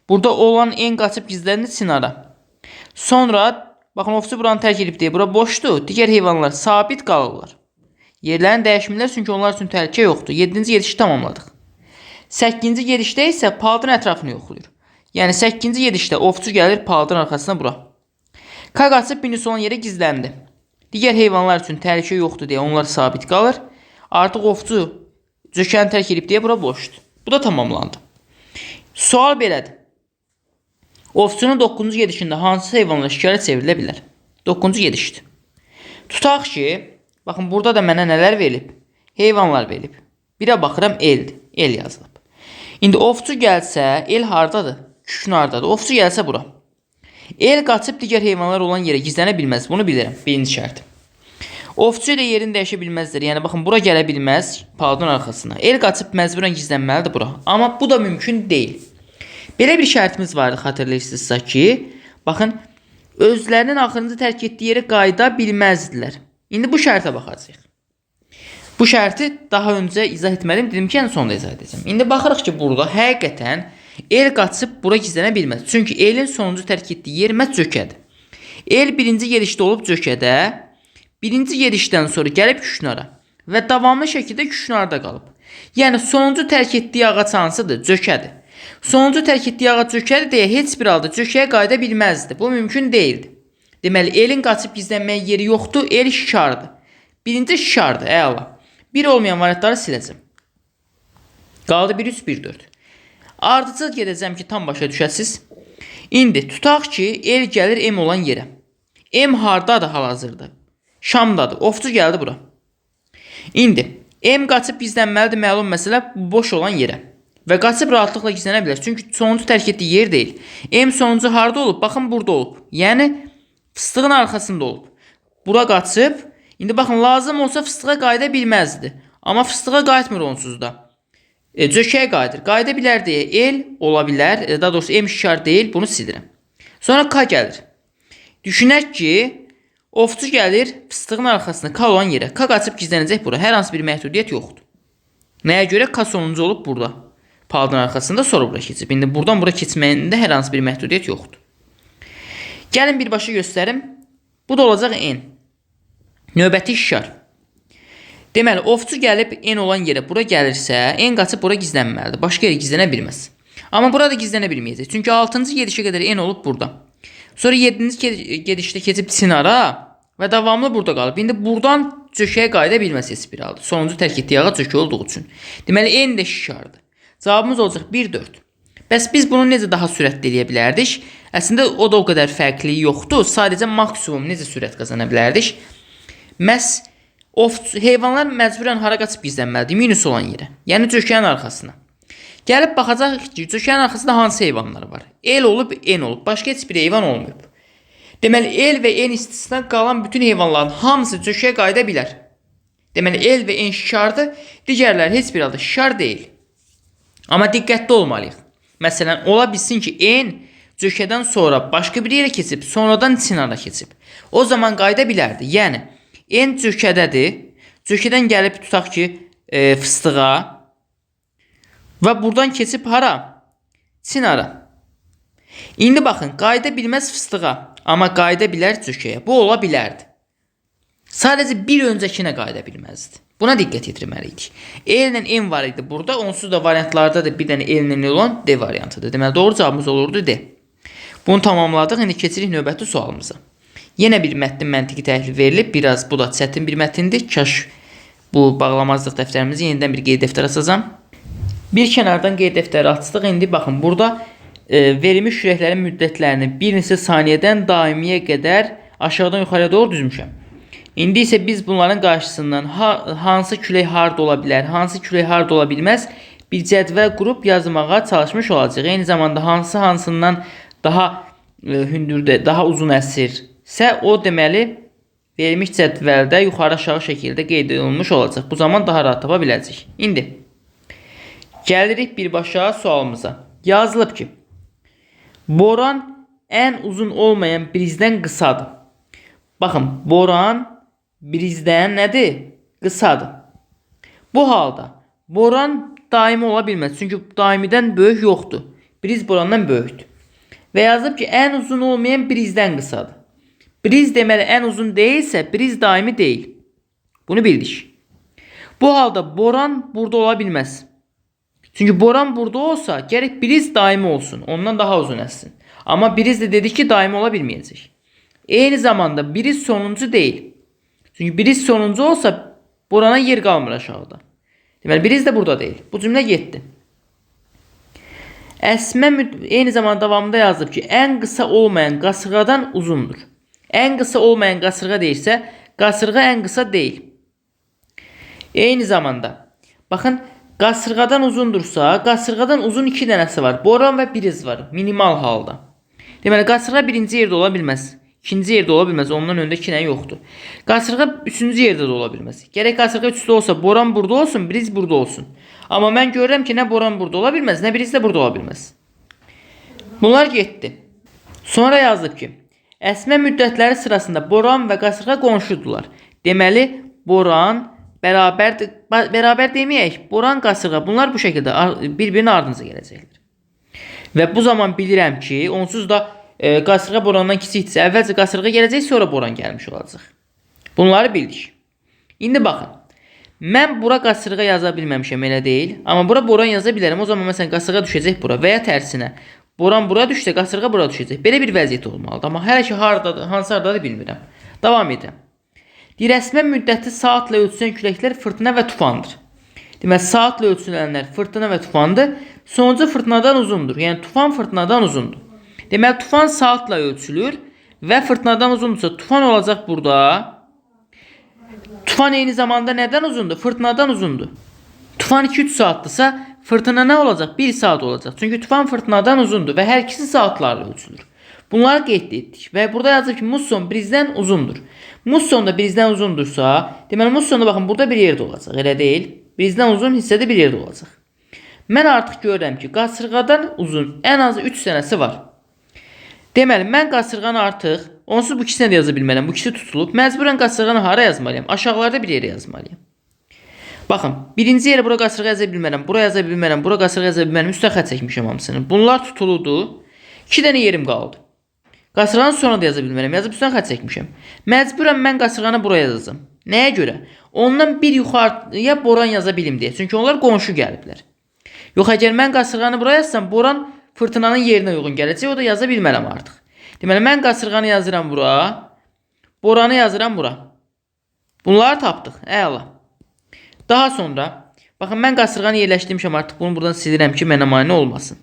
Burada olan en qaçıb gizləndi çinara. Sonra baxın ovçu buranı tərk edib deyə bura boşdur. Digər heyvanlar sabit qalırlar. Yerlərini dəyişmirlər çünki onlar üçün təhlükə yoxdur. 7-ci gedişi tamamladıq. 8-ci gedişdə isə palıdın ətrafını yoxlayır. Yəni 8-ci gedişdə ovçu gəlir palıdın arxasına bura. K qaçıb minus olan yerə gizləndi. Digər heyvanlar üçün təhlükə yoxdur deyə onlar sabit qalır. Artıq ovçu cökəni tərk edib deyə bura boşdur. Bu da tamamlandı. Sual belədir. Ovçunun 9-cu gedişində hansı heyvanlar şikara çevrilə bilər? 9-cu gedişdir. Tutaq ki, baxın burada da mənə nələr verilib? Heyvanlar verilib. Birə baxıram eldir. El yazılıb. İndi ovçu gəlsə, el hardadır? Küşnardadır. Ovçu gəlsə bura. El qaçıb digər heyvanlar olan yerə gizlənə bilməz. Bunu bilirəm. Birinci şərt. Ovçu ilə yerini dəyişə bilməzlər. Yəni baxın bura gələ bilməz palıdın arxasına. El qaçıb məcburən gizlənməlidir bura. Amma bu da mümkün deyil. Belə bir şərtimiz vardı xatırlayırsınızsa ki, baxın özlərinin axırıncı tərk etdiyi yerə qayıda bilməzdilər. İndi bu şərtə baxacağıq. Bu şərti daha öncə izah etmədim. Dedim ki, ən sonda izah edəcəm. İndi baxırıq ki, burada həqiqətən el qaçıb bura gizlənə bilməz. Çünki elin sonuncu tərk etdiyi yer məhz cökədir. El birinci gedişdə olub cökədə, birinci gedişdən sonra gəlib küşnara və davamlı şəkildə küşnarda qalıb. Yəni sonuncu tərk etdiyi ağac hansıdır? Cökədir. Sonuncu tərk etdiyi ağac cökədir deyə heç bir halda cökəyə qayıda bilməzdi. Bu mümkün deyildi. Deməli, elin qaçıb gizlənməyə yeri yoxdur, el şikardır. Birinci şikardır, əla. Bir olmayan variantları siləcəm. Qaldı 1, 3, 1, 4. Ardıcıl gedəcəm ki, tam başa düşəsiz. İndi tutaq ki, el gəlir M olan yerə. M hardadır hal-hazırda? Şamdadır. Ovçu gəldi bura. İndi M qaçıb gizlənməlidir məlum məsələ boş olan yerə. Və qaçıb rahatlıqla gizlənə bilər. Çünki sonuncu tərk etdiyi yer deyil. M sonuncu harda olub? Baxın burada olub. Yəni Fıstığın arxasında olub. Bura qaçıb. İndi baxın, lazım olsa fıstığa qayıda bilməzdi. Amma fıstığa qayıtmır onsuz da. Cökəyə qayıdır. Qayıda bilər deyə L ola bilər. Daha doğrusu M şikar deyil, bunu silirəm. Sonra K gəlir. Düşünək ki, ovçu gəlir fıstığın arxasına K olan yerə. K qaçıb gizlənəcək bura. Hər hansı bir məhdudiyyət yoxdur. Nəyə görə? K sonuncu olub burada. Palıdın arxasında, sonra bura keçib. İndi buradan bura keçməyində hər hansı bir məhdudiyyət yoxdur. Gəlin birbaşa göstərim. Bu da olacaq N. Növbəti şikar. Deməli, ovçu gəlib N olan yerə bura gəlirsə, N qaçıb bura gizlənməlidir. Başqa yerə gizlənə bilməz. Amma burada gizlənə bilməyəcək. Çünki 6-cı gedişə qədər N olub burada. Sonra 7-ci gedişdə keçib Çinara və davamlı burada qalıb. İndi buradan cökəyə qayıda bilməz heç bir halda. Sonuncu tərk etdiyi ağac cökə olduğu üçün. Deməli, N də şikardır. Cavabımız olacaq 1, 4. Bəs biz bunu necə daha sürətli eləyə bilərdik? Əslində, o da o qədər fərqliyi yoxdur. Sadəcə maksimum necə sürət qazana bilərdik? Məhz heyvanlar məcburən hara qaçıb gizlənməlidir? Minus olan yerə. Yəni cökənin arxasına. Gəlib baxacaq ki, cökənin arxasında hansı heyvanlar var? L olub, N olub. Başqa heç bir heyvan olmayıb. Deməli, L və N istisna qalan bütün heyvanların hamısı cökəyə qayıda bilər. Deməli, L və N şikardır. Digərləri heç bir halda şikar deyil. Amma diqqətli olmalıyıq. Məsələn, ola bilsin ki, N cökədən sonra başqa bir yerə keçib, sonradan Çinara keçib. O zaman qayıda bilərdi. Yəni, N cökədədir. Cökədən gəlib tutaq ki, fıstığa və buradan keçib hara? Çinara. İndi baxın, qayıda bilməz fıstığa, amma qayıda bilər cökəyə. Bu ola bilərdi. Sadəcə bir öncəkinə qayıda bilməzdi. Buna diqqət yetirməliydik. L ilə N var idi burada. Onsuz da variantlarda da bir dənə L ilə N olan D variantıdır. Deməli, doğru cavabımız olurdu D. Bunu tamamladıq. İndi keçirik növbəti sualımıza. Yenə bir mətnin məntiqi təhlil verilib. Biraz bu da çətin bir mətindir. Kaş bu bağlamazdıq dəftərimizi, yenidən bir qeyd dəftər açacağam. Bir kənardan qeyd dəftəri açdıq. İndi baxın, burada verilmiş küləklərin müddətlərini bir neçə saniyədən daimiyə qədər aşağıdan yuxarıya doğru düzmüşəm. İndi isə biz bunların qarşısından hansı külək harda ola bilər, hansı külək harda ola bilməz bir cədvəl qurub yazmağa çalışmış olacaq. Eyni zamanda hansı hansından daha hündürdə, daha uzun əsirsə, o deməli verilmiş cədvəldə yuxarı-aşağı şəkildə qeyd olunmuş olacaq. Bu zaman daha rahat tapa biləcəyik. İndi gəlirik birbaşa sualımıza. Yazılıb ki, boran ən uzun olmayan brizdən qısadır. Baxın, boran brizdən nədir? Qısadır. Bu halda boran daimi ola bilməz. Çünki daimidən böyük yoxdur. Briz borandan böyükdür. Və yazıb ki, ən uzun olmayan brizdən qısadır. Briz deməli ən uzun deyilsə, briz daimi deyil. Bunu bildik. Bu halda boran burada ola bilməz. Çünki boran burada olsa, gərək briz daimi olsun. Ondan daha uzun əssin. Amma briz də dedik ki, daimi ola bilməyəcək. Eyni zamanda briz sonuncu deyil. Çünki briz sonuncu olsa, borana yer qalmır aşağıda. Deməli, briz də burada deyil. Bu cümlə getdi. Əsmə eyni zamanda davamında yazıb ki, ən qısa olmayan qasırğadan uzundur. Ən qısa olmayan qasırğa deyilsə, qasırğa ən qısa deyil. Eyni zamanda, baxın, qasırğadan uzundursa, qasırğadan uzun iki dənəsi var. Boran və briz var, minimal halda. Deməli, qasırğa birinci yerdə ola bilməz. İkinci yerdə ola bilməz. Ondan öndə iki dənə yoxdur. Qasırğa üçüncü yerdə də ola bilməz. Gərək qasırğa üçdə olsa, boran burada olsun, briz burada olsun. Amma mən görürəm ki, nə boran burada ola bilməz, nə briz də burada ola bilməz. Bunlar getdi. Sonra yazıb ki, əsmə müddətləri sırasında boran və qasırğa qonşudular. Deməli, boran bərabərdir, bərabər deməyək, boran, qasırğa bunlar bu şəkildə bir-birinin ardınca gələcəklər. Və bu zaman bilirəm ki, onsuz da qasırğa borandan kiçikdirsə, əvvəlcə qasırğa gələcək, sonra boran gəlmiş olacaq. Bunları bildik. İndi baxın. Mən bura qasırğa yaza bilməmişəm, elə deyil. Amma bura boran yaza bilərəm. O zaman məsələn qasırğa düşəcək bura və ya tərsinə. Boran bura düşsə, qasırğa bura düşəcək. Belə bir vəziyyət olmalıdır. Amma hələ ki hardadır, hansı hardadır bilmirəm. Davam edirəm. Deyir, əsmə müddəti saatla ölçülən küləklər fırtına və tufandır. Deməli, saatla ölçülənlər fırtına və tufandır. Sonuncu fırtınadan uzundur. Yəni, tufan fırtınadan uzundur. Deməli, tufan saatla ölçülür və fırtınadan uzundursa, tufan olacaq burada. Tufan eyni zamanda nədən uzundur? Fırtınadan uzundur. Tufan 2-3 saatdırsa, fırtına nə olacaq? 1 saat olacaq. Çünki tufan fırtınadan uzundur və hər ikisi saatlarla ölçülür. Bunları qeyd etdik və burada yazıb ki, musson brizdən uzundur. Musson da brizdən uzundursa, deməli musson da baxın burada bir yerdə olacaq, elə deyil. Brizdən uzun hissədə bir yerdə olacaq. Mən artıq görürəm ki, qasırğadan uzun ən azı 3 dənəsi var. Deməli, mən qasırğanı artıq, onsuz bu ikisini də yaza bilmərəm, bu ikisi tutulub. Məcburən qasırğanı hara yazmalıyam? Aşağılarda bir yerə yazmalıyam. Baxın, birinci yerə bura qasırğa yaza bilmərəm, bura yaza bilmərəm, bura qasırğa yaza bilmərəm. Üstə xətt çəkmişəm hamısını. Bunlar tutuludur. 2 dənə yerim qaldı. Qasırğanı sonra da yaza bilmərəm. Yazıb üstdən xətt çəkmişəm. Məcburən mən qasırğanı buraya yazacağam. Nəyə görə? Ondan bir yuxarıya boran yaza bilim deyə. Çünki onlar qonşu gəliblər. Yox, əgər mən qasırğanı buraya yazsam, boran fırtınanın yerinə uyğun gələcək. O da yaza bilmərəm artıq. Deməli, mən qasırğanı yazıram bura, boranı yazıram bura. Bunları tapdıq. Əla. Daha sonra, baxın, mən qasırğanı yerləşdirmişəm artıq. Bunu buradan silirəm ki, mənə mane olmasın.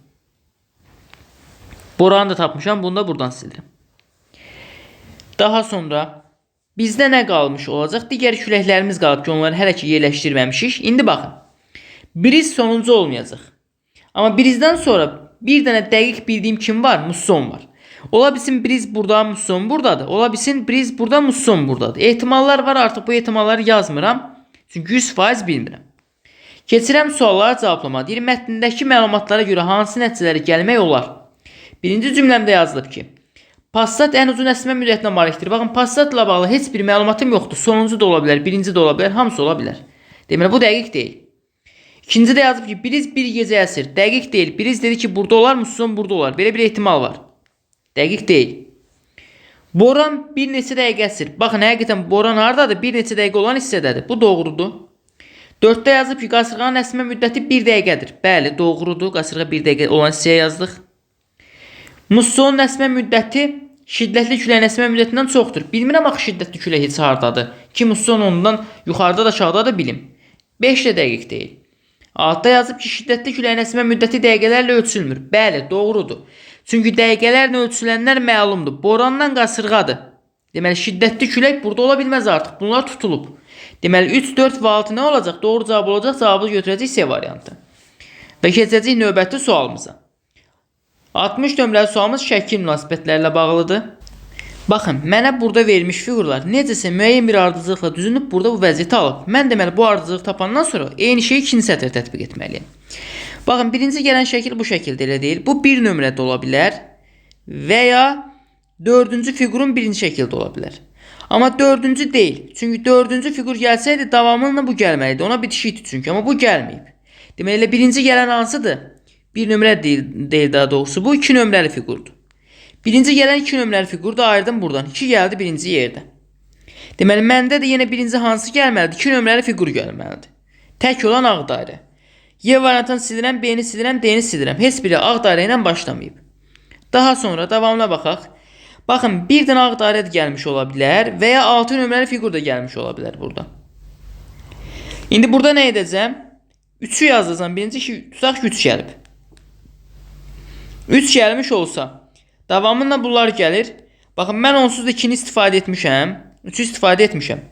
Boranı da tapmışam, bunu da buradan silirəm. Daha sonra bizdə nə qalmış olacaq? Digər küləklərimiz qalıb ki, onları hələ ki yerləşdirməmişik. İndi baxın. Briz sonuncu olmayacaq. Amma brizdən sonra bir dənə dəqiq bildiyim kim var? Musson var. Ola bilsin briz burada, musson buradadır. Ola bilsin briz burada, musson buradadır. Ehtimallar var, artıq bu ehtimalları yazmıram. Çünki 100% bilmirəm. Keçirəm sualları cevablamağa. Deyir, mətndəki məlumatlara görə hansı nəticələrə gəlmək olar? Birinci cümləmdə yazılıb ki, Passat ən uzun əsmə müddətinə malikdir. Baxın, Passatla bağlı heç bir məlumatım yoxdur. Sonuncu da ola bilər, birinci də ola bilər, hamısı ola bilər. Deməli, bu dəqiq deyil. İkinci də yazıb ki, briz bir gecə əsir. Dəqiq deyil. Briz dedi ki, burada olar, musson burada olar. Belə bir ehtimal var. Dəqiq deyil. Boran bir neçə dəqiqə əsir. Baxın, həqiqətən boran hardadır? Bir neçə dəqiqə olan hissədədir. Bu doğrudur. 4-də yazıb ki, qasırğanın əsmə müddəti 1 dəqiqədir. Bəli, doğrudur. Qasırğa 1 dəqiqə olan hissəyə yazdıq. Mussonun əsmə müddəti şiddətli küləyin əsmə müddətindən çoxdur. Bilmirəm axı şiddətli külək heç hardadır. Ki musson ondan yuxarıda da aşağıda da bilim. 5 də dəqiq deyil. Altda yazıb ki, şiddətli küləyin əsmə müddəti dəqiqələrlə ölçülmür. Bəli, doğrudur. Çünki dəqiqələrlə ölçülənlər məlumdur. Borandan qasırğadır. Deməli, şiddətli külək burada ola bilməz artıq. Bunlar tutulub. Deməli, 3, 4 və 6 nə olacaq? Doğru cavab olacaq. Cavabı götürəcək C variantı. Və keçəcəyik növbəti sualımıza. 60 nömrəli sualımız şəkil münasibətlərlə bağlıdır. Baxın, mənə burada verilmiş fiqurlar necəsə müəyyən bir ardıcılıqla düzünüb burada bu vəziyyəti alıb. Mən deməli bu ardıcılığı tapandan sonra eyni şeyi ikinci sətrə tətbiq etməliyəm. Baxın, birinci gələn şəkil bu şəkildə elə deyil. Bu bir nömrədə ola bilər və ya dördüncü fiqurun birinci şəkildə ola bilər. Amma dördüncü deyil. Çünki dördüncü fiqur gəlsəydi davamında bu gəlməlidir. Ona bitişikdir çünki, amma bu gəlməyib. Deməli elə birinci gələn hansıdır? Bir nömrə deyil daha doğrusu. Bu iki nömrəli fiqurdur. Birinci gələn iki nömrəli fiquru da ayırdım buradan. 2 gəldi birinci yerdə. Deməli, məndə də yenə birinci hansı gəlməlidir? 2 nömrəli fiqur gəlməlidir. Tək olan ağ dairə. Y variantını silirəm, B-ni silirəm, D-ni silirəm. Heç biri ağ dairə ilə başlamayıb. Daha sonra davamına baxaq. Baxın, bir dənə ağ dairə də gəlmiş ola bilər və ya 6 nömrəli fiqur da gəlmiş ola bilər burada. İndi burada nə edəcəm? 3-ü yazacağam. Birinci ki, tutaq ki, 3 gəlib. 3 gəlmiş olsa, davamında bunlar gəlir. Baxın, mən onsuz da 2-ni istifadə etmişəm. 3-ü istifadə etmişəm.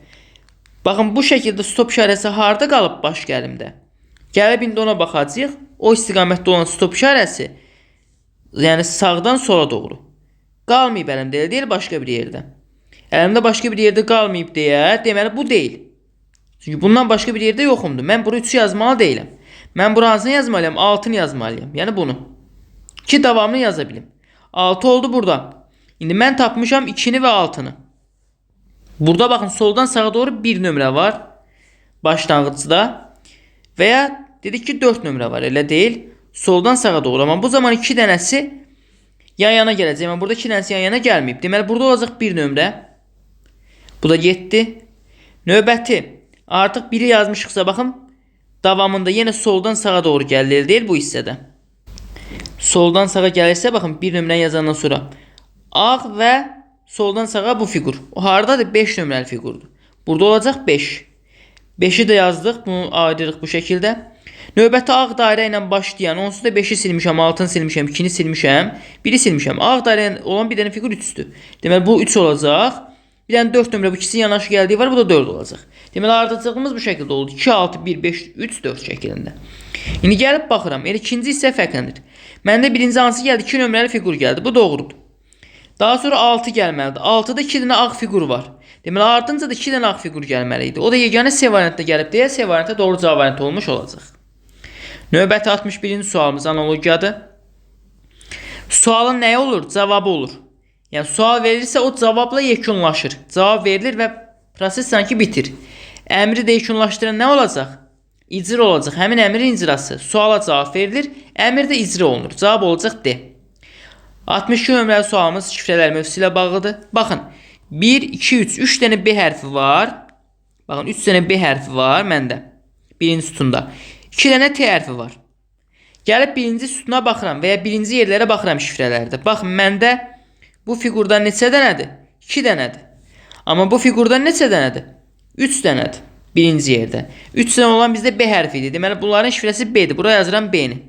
Baxın, bu şəkildə stop işarəsi harda qalıb baş gəlimdə? Gəlib indi ona baxacağıq. O istiqamətdə olan stop işarəsi, yəni sağdan sola doğru. Qalmayıb əlimdə, elə deyil başqa bir yerdə. Əlimdə başqa bir yerdə qalmayıb deyə, deməli bu deyil. Çünki bundan başqa bir yerdə yoxumdur. Mən bura 3-ü yazmalı deyiləm. Mən bura hansını yazmalıyam? 6-nı yazmalıyam. Yəni bunu. Ki davamını yaza bilim. 6 oldu burada. İndi mən tapmışam 2-ni və 6-nı. Burada baxın soldan sağa doğru 1 nömrə var. Başlanğıcda. Və ya dedik ki 4 nömrə var. Elə deyil. Soldan sağa doğru. Amma bu zaman 2 dənəsi yan yana gələcək. Amma burada 2 dənəsi yan yana gəlməyib. Deməli burada olacaq 1 nömrə. Bu da getdi. Növbəti. Artıq 1-i yazmışıqsa baxın. Davamında yenə soldan sağa doğru gəlir, elə deyil bu hissədə. Soldan sağa gəlirsə baxın 1 nömrəni yazandan sonra ağ və soldan sağa bu fiqur. O hardadır? 5 nömrəli fiqurdur. Burada olacaq 5. 5-i də yazdıq. Bunu ayırırıq bu şəkildə. Növbəti ağ dairə ilə başlayan, onsuz da 5-i silmişəm, 6-nı silmişəm, 2-ni silmişəm, 1-i silmişəm. Ağ dairə ilə olan bir dənə fiqur 3-dür. Deməli bu 3 olacaq. Bir dənə 4 nömrə bu ikisinin yanaşı gəldiyi var, bu da 4 olacaq. Deməli ardıcıllığımız bu şəkildə oldu. 2, 6, 1, 5, 3, 4 şəklində. İndi gəlib baxıram. Elə ikinci hissə fərqlənir. Məndə birinci hansı gəldi? 2 nömrəli fiqur gəldi. Bu doğrudur. Daha sonra 6 gəlməlidir. 6-da 2 dənə ağ fiqur var. Deməli, ardınca da 2 dənə ağ fiqur gəlməli idi. O da yeganə C variantda gəlib deyə C variantı doğru cavab variantı olmuş olacaq. Növbəti 61-ci sualımız analogiyadır. Sualın nəyi olur? Cavabı olur. Yəni sual verilirsə o cavabla yekunlaşır. Cavab verilir və proses sanki bitir. Əmri də yekunlaşdıran nə olacaq? İcra olacaq. Həmin əmrin icrası. Suala cavab verilir, əmir də icra olunur. Cavab olacaq D. 62 nömrəli sualımız şifrələr mövzusu ilə bağlıdır. Baxın, 1, 2, 3. 3 dənə B hərfi var. Baxın, 3 dənə B hərfi var məndə. Birinci sütunda. 2 dənə T hərfi var. Gəlib birinci sütuna baxıram və ya birinci yerlərə baxıram şifrələrdə. Baxın, məndə bu fiqurda neçə dənədir? 2 dənədir. Amma bu fiqurda neçə dənədir? 3 dənədir. Birinci yerdə. 3 dənə olan bizdə B hərfi idi. Deməli, bunların şifrəsi B-dir. Buraya yazıram B-ni.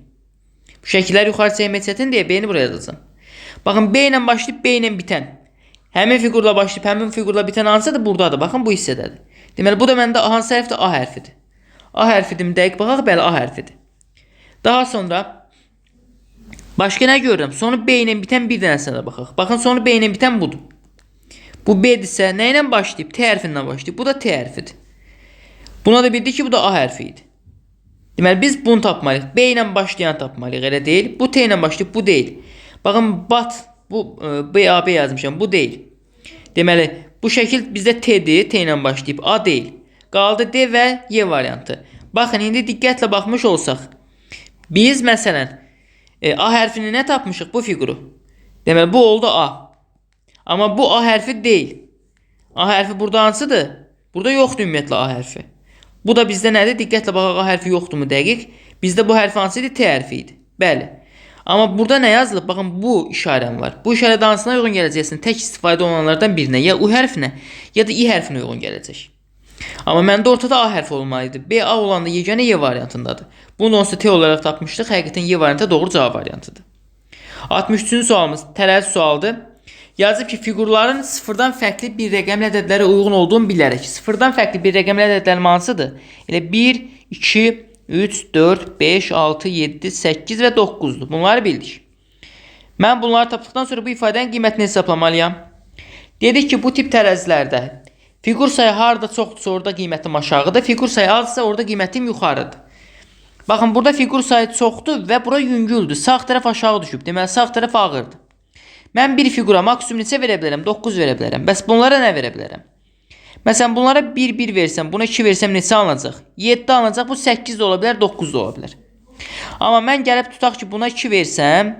Bu şəkilləri yuxarı çəkmək çətin deyə B-ni buraya yazacağam. Baxın, B ilə başlayıb B ilə bitən. Həmin fiqurla başlayıb həmin fiqurla bitən hansıdır? Buradadır. Baxın, bu hissədədir. Deməli, bu da məndə hansı hərfdir? A hərfidir. A hərfidir. Dəqiq baxaq, bəli, A hərfidir. Daha sonra başqa nə görürəm? Sonu B ilə bitən bir dənəsinə də baxaq. Baxın, sonu B ilə bitən budur. Bu B-dirsə, nə ilə başlayıb? T hərfindən başlayıb. Bu da T hərfidir. Buna da bildik ki, bu da A hərfi idi. Deməli, biz bunu tapmalıyıq. B ilə başlayan tapmalıyıq, elə deyil. Bu T ilə başlayıb, bu deyil. Baxın, bat, bu B, A, B yazmışam, bu deyil. Deməli, bu şəkil bizdə T-dir, T ilə başlayıb, A deyil. Qaldı D və Y variantı. Baxın, indi diqqətlə baxmış olsaq, biz məsələn, A hərfini nə tapmışıq? Bu fiquru. Deməli, bu oldu A. Amma bu A hərfi deyil. A hərfi burada hansıdır? Burada yoxdur ümumiyyətlə A hərfi. Bu da bizdə nədir? Diqqətlə baxaq, A hərfi yoxdurmu dəqiq? Bizdə bu hərf hansı idi? T hərfi idi. Bəli. Amma burada nə yazılıb? Baxın, bu işarəm var. Bu işarə də hansına uyğun gələcəksin? Tək istifadə olunanlardan birinə, ya U hərfinə, ya da İ hərfinə uyğun gələcək. Amma məndə ortada A hərfi olmalı idi. B, A olanda yeganə Y variantındadır. Bunu onsuz T olaraq tapmışdıq. Həqiqətən Y variantı doğru cavab variantıdır. 63-cü sualımız tərəzi sualdır. Yazıb ki, fiqurların sıfırdan fərqli bir rəqəmli ədədlərə uyğun olduğunu bilərək. Sıfırdan fərqli bir rəqəmli ədədlərim hansıdır? Elə 1, 2, 3, 4, 5, 6, 7, 8 və 9-dur. Bunları bildik. Mən bunları tapdıqdan sonra bu ifadənin qiymətini hesaplamalıyam. Dedik ki, bu tip tərəzilərdə fiqur sayı harda çoxdursa orada qiymətim aşağıdır, fiqur sayı azsa orada qiymətim yuxarıdır. Baxın, burada fiqur sayı çoxdur və bura yüngüldür. Sağ tərəf aşağı düşüb. Deməli, sağ tərəf ağırdır. Mən bir fiqura maksimum neçə verə bilərəm? 9 verə bilərəm. Bəs bunlara nə verə bilərəm? Məsələn, bunlara 1, 1 versəm, buna 2 versəm neçə alınacaq? 7 alınacaq. Bu 8 də ola bilər, 9 da ola bilər. Amma mən gəlib tutaq ki, buna 2 versəm,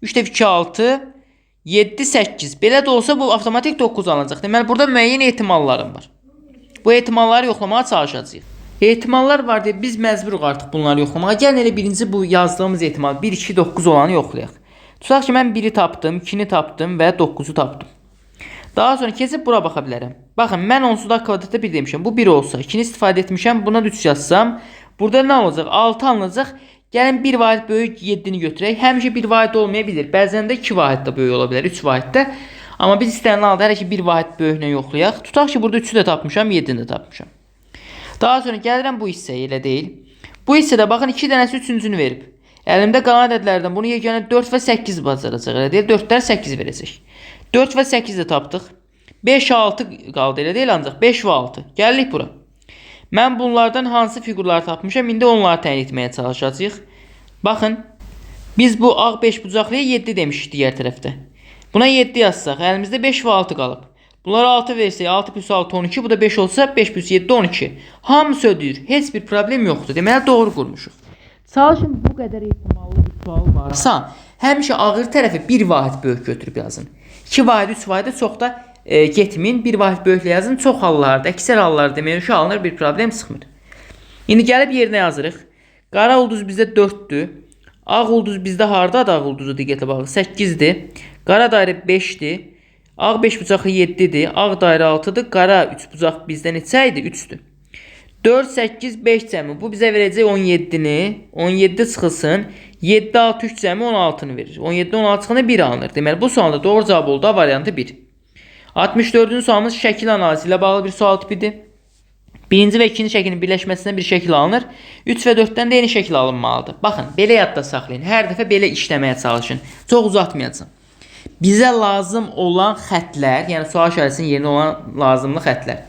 3 dəfə 2, 6, 7, 8. Belə də olsa bu avtomatik 9 alınacaq. Deməli, burada müəyyən ehtimallarım var. Bu ehtimalları yoxlamağa çalışacağıq. Ehtimallar var deyə biz məcburuq artıq bunları yoxlamağa. Gəlin elə birinci bu yazdığımız ehtimal 1, 2, 9 olanı yoxlayaq. Tutaq ki, mən 1-i tapdım, 2-ni tapdım və 9-u tapdım. Daha sonra keçib bura baxa bilərəm. Baxın, mən onsuz da kvadratda 1 demişəm. Bu 1 olsa, 2-ni istifadə etmişəm, buna da 3 yazsam, burada nə olacaq? 6 alınacaq. Gəlin 1 vahid böyük 7-ni götürək. Həmişə 1 vahid olmaya bilir. Bəzən də 2 vahid də böyük ola bilər, 3 vahid də. Amma biz istənilən halda hələ ki 1 vahid böyüklə yoxlayaq. Tutaq ki, burada 3-ü də tapmışam, 7-ni də tapmışam. Daha sonra gəlirəm bu hissəyə, elə deyil. Bu hissədə baxın 2 dənəsi üçüncünü verib. Əlimdə qalan ədədlərdən bunu yeganə 4 və 8 bacaracaq. Elə deyil, 4-lər 8 verəcək. 4 və 8 də tapdıq. 5, 6 qaldı, elə deyil ancaq 5 və 6. Gəlirik bura. Mən bunlardan hansı fiqurları tapmışam, indi onları təyin etməyə çalışacağıq. Baxın, biz bu ağ 5 bucaqlıya 7 demişik digər tərəfdə. Buna 7 yazsaq, əlimizdə 5 və 6 qalıb. Bunlara 6 versək, 6 plus 6 12, bu da 5 olsa 5 plus 7 12. Hamısı ödəyir. Heç bir problem yoxdur. Deməli, doğru qurmuşuq. Çalışın bu qədər ehtimallı bir sual varsa, həmişə ağır tərəfi 1 vahid böyük götürüb yazın. 2 vahid, 3 vahidə çox da getməyin. 1 vahid böyüklə yazın. Çox hallarda, əksər hallarda demək ki, alınır, bir problem çıxmır. İndi gəlib yerinə yazırıq. Qara ulduz bizdə 4-dür. Ağ ulduz bizdə hardadır ağ ulduzu diqqətlə baxın. 8-dir. Qara dairə 5-dir. Ağ 5 bucaqlı 7-dir. Ağ dairə 6-dır. Qara 3 bucaq bizdə neçə idi? 3-dür. 4, 8, 5 cəmi. Bu bizə verəcək 17-ni. 17 çıxılsın. 7, 6, 3 cəmi 16-nı verir. 17, 16 çıxanda 1 alınır. Deməli, bu sualda doğru cavab oldu. A variantı 1. 64-cü sualımız şəkil analizi ilə bağlı bir sual tipidir. Birinci və ikinci şəklin birləşməsindən bir şəkil alınır. 3 və 4-dən də eyni şəkil alınmalıdır. Baxın, belə yadda saxlayın. Hər dəfə belə işləməyə çalışın. Çox uzatmayacağım. Bizə lazım olan xətlər, yəni sual işarəsinin yerinə olan lazımlı xətlər.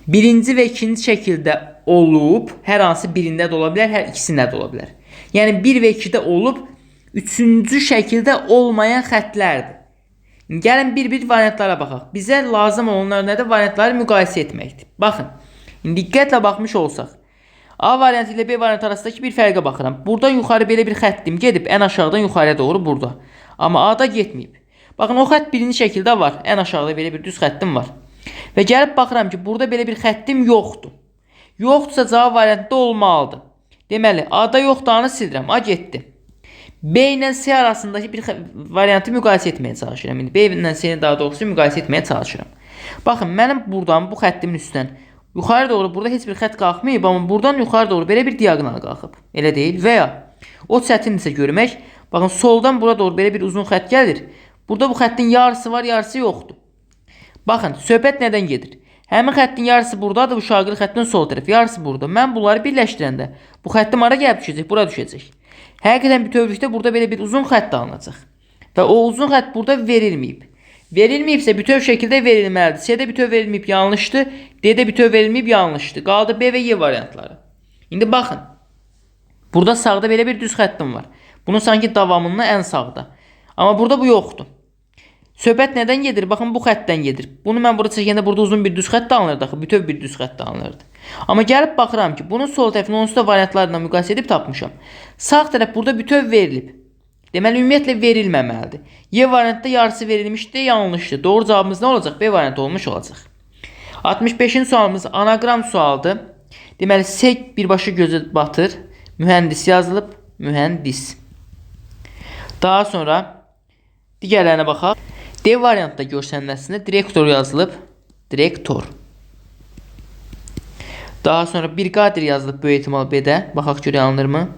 Birinci və ikinci şəkildə olub, hər hansı birində də ola bilər, hər ikisində də ola bilər. Yəni 1 və 2-də olub, üçüncü şəkildə olmayan xətlərdir. Gəlin bir-bir variantlara baxaq. Bizə lazım olanlar nədir? Variantları müqayisə etməkdir. Baxın, indi diqqətlə baxmış olsaq, A variantı ilə B variantı arasındakı bir fərqə baxıram. Buradan yuxarı belə bir xəttim gedib, ən aşağıdan yuxarıya doğru burada. Amma A-da getməyib. Baxın, o xətt birinci şəkildə var. Ən aşağıda belə bir düz xəttim var. Və gəlib baxıram ki, burada belə bir xəttim yoxdur. Yoxdursa cavab variantında olmalıdır. Deməli, A-da yoxdur, A-nı silirəm. A getdi. B ilə C arasındakı bir variantı müqayisə etməyə çalışıram. İndi B ilə C-ni daha doğrusu müqayisə etməyə çalışıram. Baxın, mənim buradan bu xəttimin üstündən yuxarı doğru burada heç bir xətt qalxmayıb, amma buradan yuxarı doğru belə bir diaqonal qalxıb. Elə deyil. Və ya o çətindirsə görmək, baxın, soldan bura doğru belə bir uzun xətt gəlir. Burada bu xəttin yarısı var, yarısı yoxdur. Baxın, söhbət nədən gedir? Həmin xəttin yarısı buradadır, bu şaqili xəttin sol tərəfi, yarısı burada. Mən bunları birləşdirəndə bu xəttim hara gəlib düşəcək? Bura düşəcək. Həqiqətən bütövlükdə burada belə bir uzun xətt alınacaq. Və o uzun xətt burada verilməyib. Verilməyibsə bütöv şəkildə verilməlidir. C-də bütöv verilməyib, yanlışdır. D-də bütöv verilməyib, yanlışdır. Qaldı B və Y variantları. İndi baxın. Burada sağda belə bir düz xəttim var. Bunun sanki davamından ən sağda. Amma burada bu yoxdur. Söhbət nədən gedir? Baxın, bu xəttdən gedir. Bunu mən burada çəkəndə burada uzun bir düz xətt alınırdı axı, bütöv bir düz xətt alınırdı. Amma gəlib baxıram ki, bunun sol tərəfini onsuz da variantlarla müqayisə edib tapmışam. Sağ tərəf burada bütöv verilib. Deməli, ümumiyyətlə verilməməlidir. Y variantda yarısı verilmişdi, yanlışdır. Doğru cavabımız nə olacaq? B variantı olmuş olacaq. 65-ci sualımız anaqram sualdır. Deməli, S birbaşa gözə batır. Mühəndis yazılıb, mühəndis. Daha sonra digərlərinə baxaq. D variantda görsənməsində direktor yazılıb, direktor. Daha sonra brigadir yazılıb böyük ehtimal B-də. Baxaq görək alınırmı?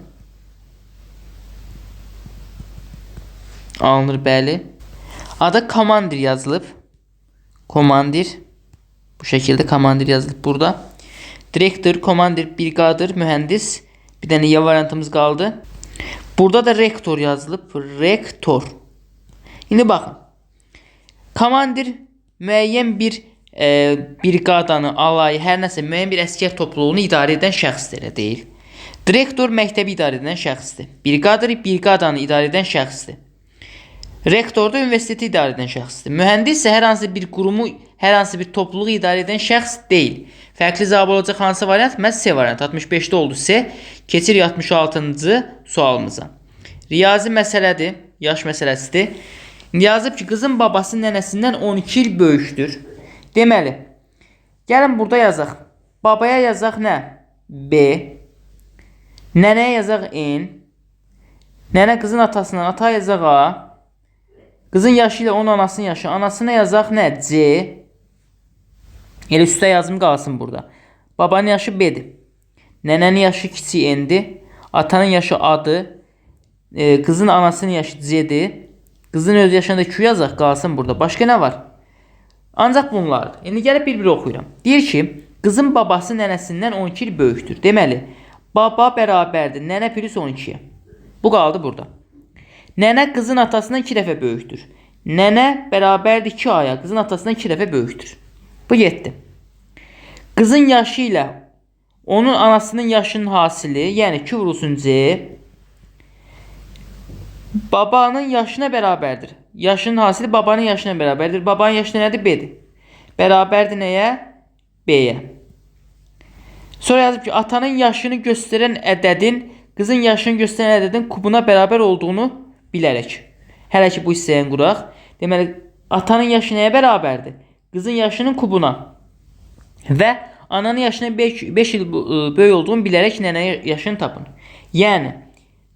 Alınır, bəli. A-da komandir yazılıb. Komandir. Bu şəkildə komandir yazılıb burada. Direktor, komandir, brigadir, mühəndis. Bir dənə Y variantımız qaldı. Burada da rektor yazılıb. Rektor. İndi baxın. Komandir müəyyən bir briqadanı, alayı, hər nəsə müəyyən bir əskər topluluğunu idarə edən şəxsdir, elə deyil. Direktor məktəbi idarə edən şəxsdir. Briqadir briqadanı idarə edən şəxsdir. Rektor da universiteti idarə edən şəxsdir. Mühəndis isə hər hansı bir qurumu, hər hansı bir topluluğu idarə edən şəxs deyil. Fərqli cavab olacaq hansı variant? Məhz C variantı. 65-də oldu C. Keçirik 66-cı sualımıza. Riyazi məsələdir, yaş məsələsidir. Yazıb ki, qızın babası nənəsindən 12 il böyükdür. Deməli, gəlin burada yazaq. Babaya yazaq nə? B. Nənəyə yazaq N. Nənə qızın atasından, ata yazaq A. Qızın yaşı ilə onun anasının yaşı. Anasına yazaq nə? C. Elə üstə yazım qalsın burada. Babanın yaşı B-dir. Nənənin yaşı kiçik N-dir. Atanın yaşı A-dır. Qızın anasının yaşı C-dir. Qızın öz yaşına da Q yazaq, qalsın burada. Başqa nə var? Ancaq bunlardır. İndi gəlib bir-bir oxuyuram. Deyir ki, qızın babası nənəsindən 12 il böyükdür. Deməli, baba bərabərdir nənə plus 12-yə. Bu qaldı burada. Nənə qızın atasından 2 dəfə böyükdür. Nənə bərabərdir 2A-ya. Qızın atasından 2 dəfə böyükdür. Bu getdi. Qızın yaşı ilə onun anasının yaşının hasili, yəni Q vurulsun C, babanın yaşına bərabərdir. Yaşının hasili babanın yaşına bərabərdir. Babanın yaşı nədir? B-dir. Bərabərdir nəyə? B-yə. Sonra yazıb ki, atanın yaşını göstərən ədədin qızın yaşını göstərən ədədin kubuna bərabər olduğunu bilərək. Hələ ki bu hissəyə quraq. Deməli, atanın yaşı nəyə bərabərdir? Qızın yaşının kubuna. Və ananın yaşının 5 il böyük olduğunu bilərək nənənin yaşını tapın. Yəni,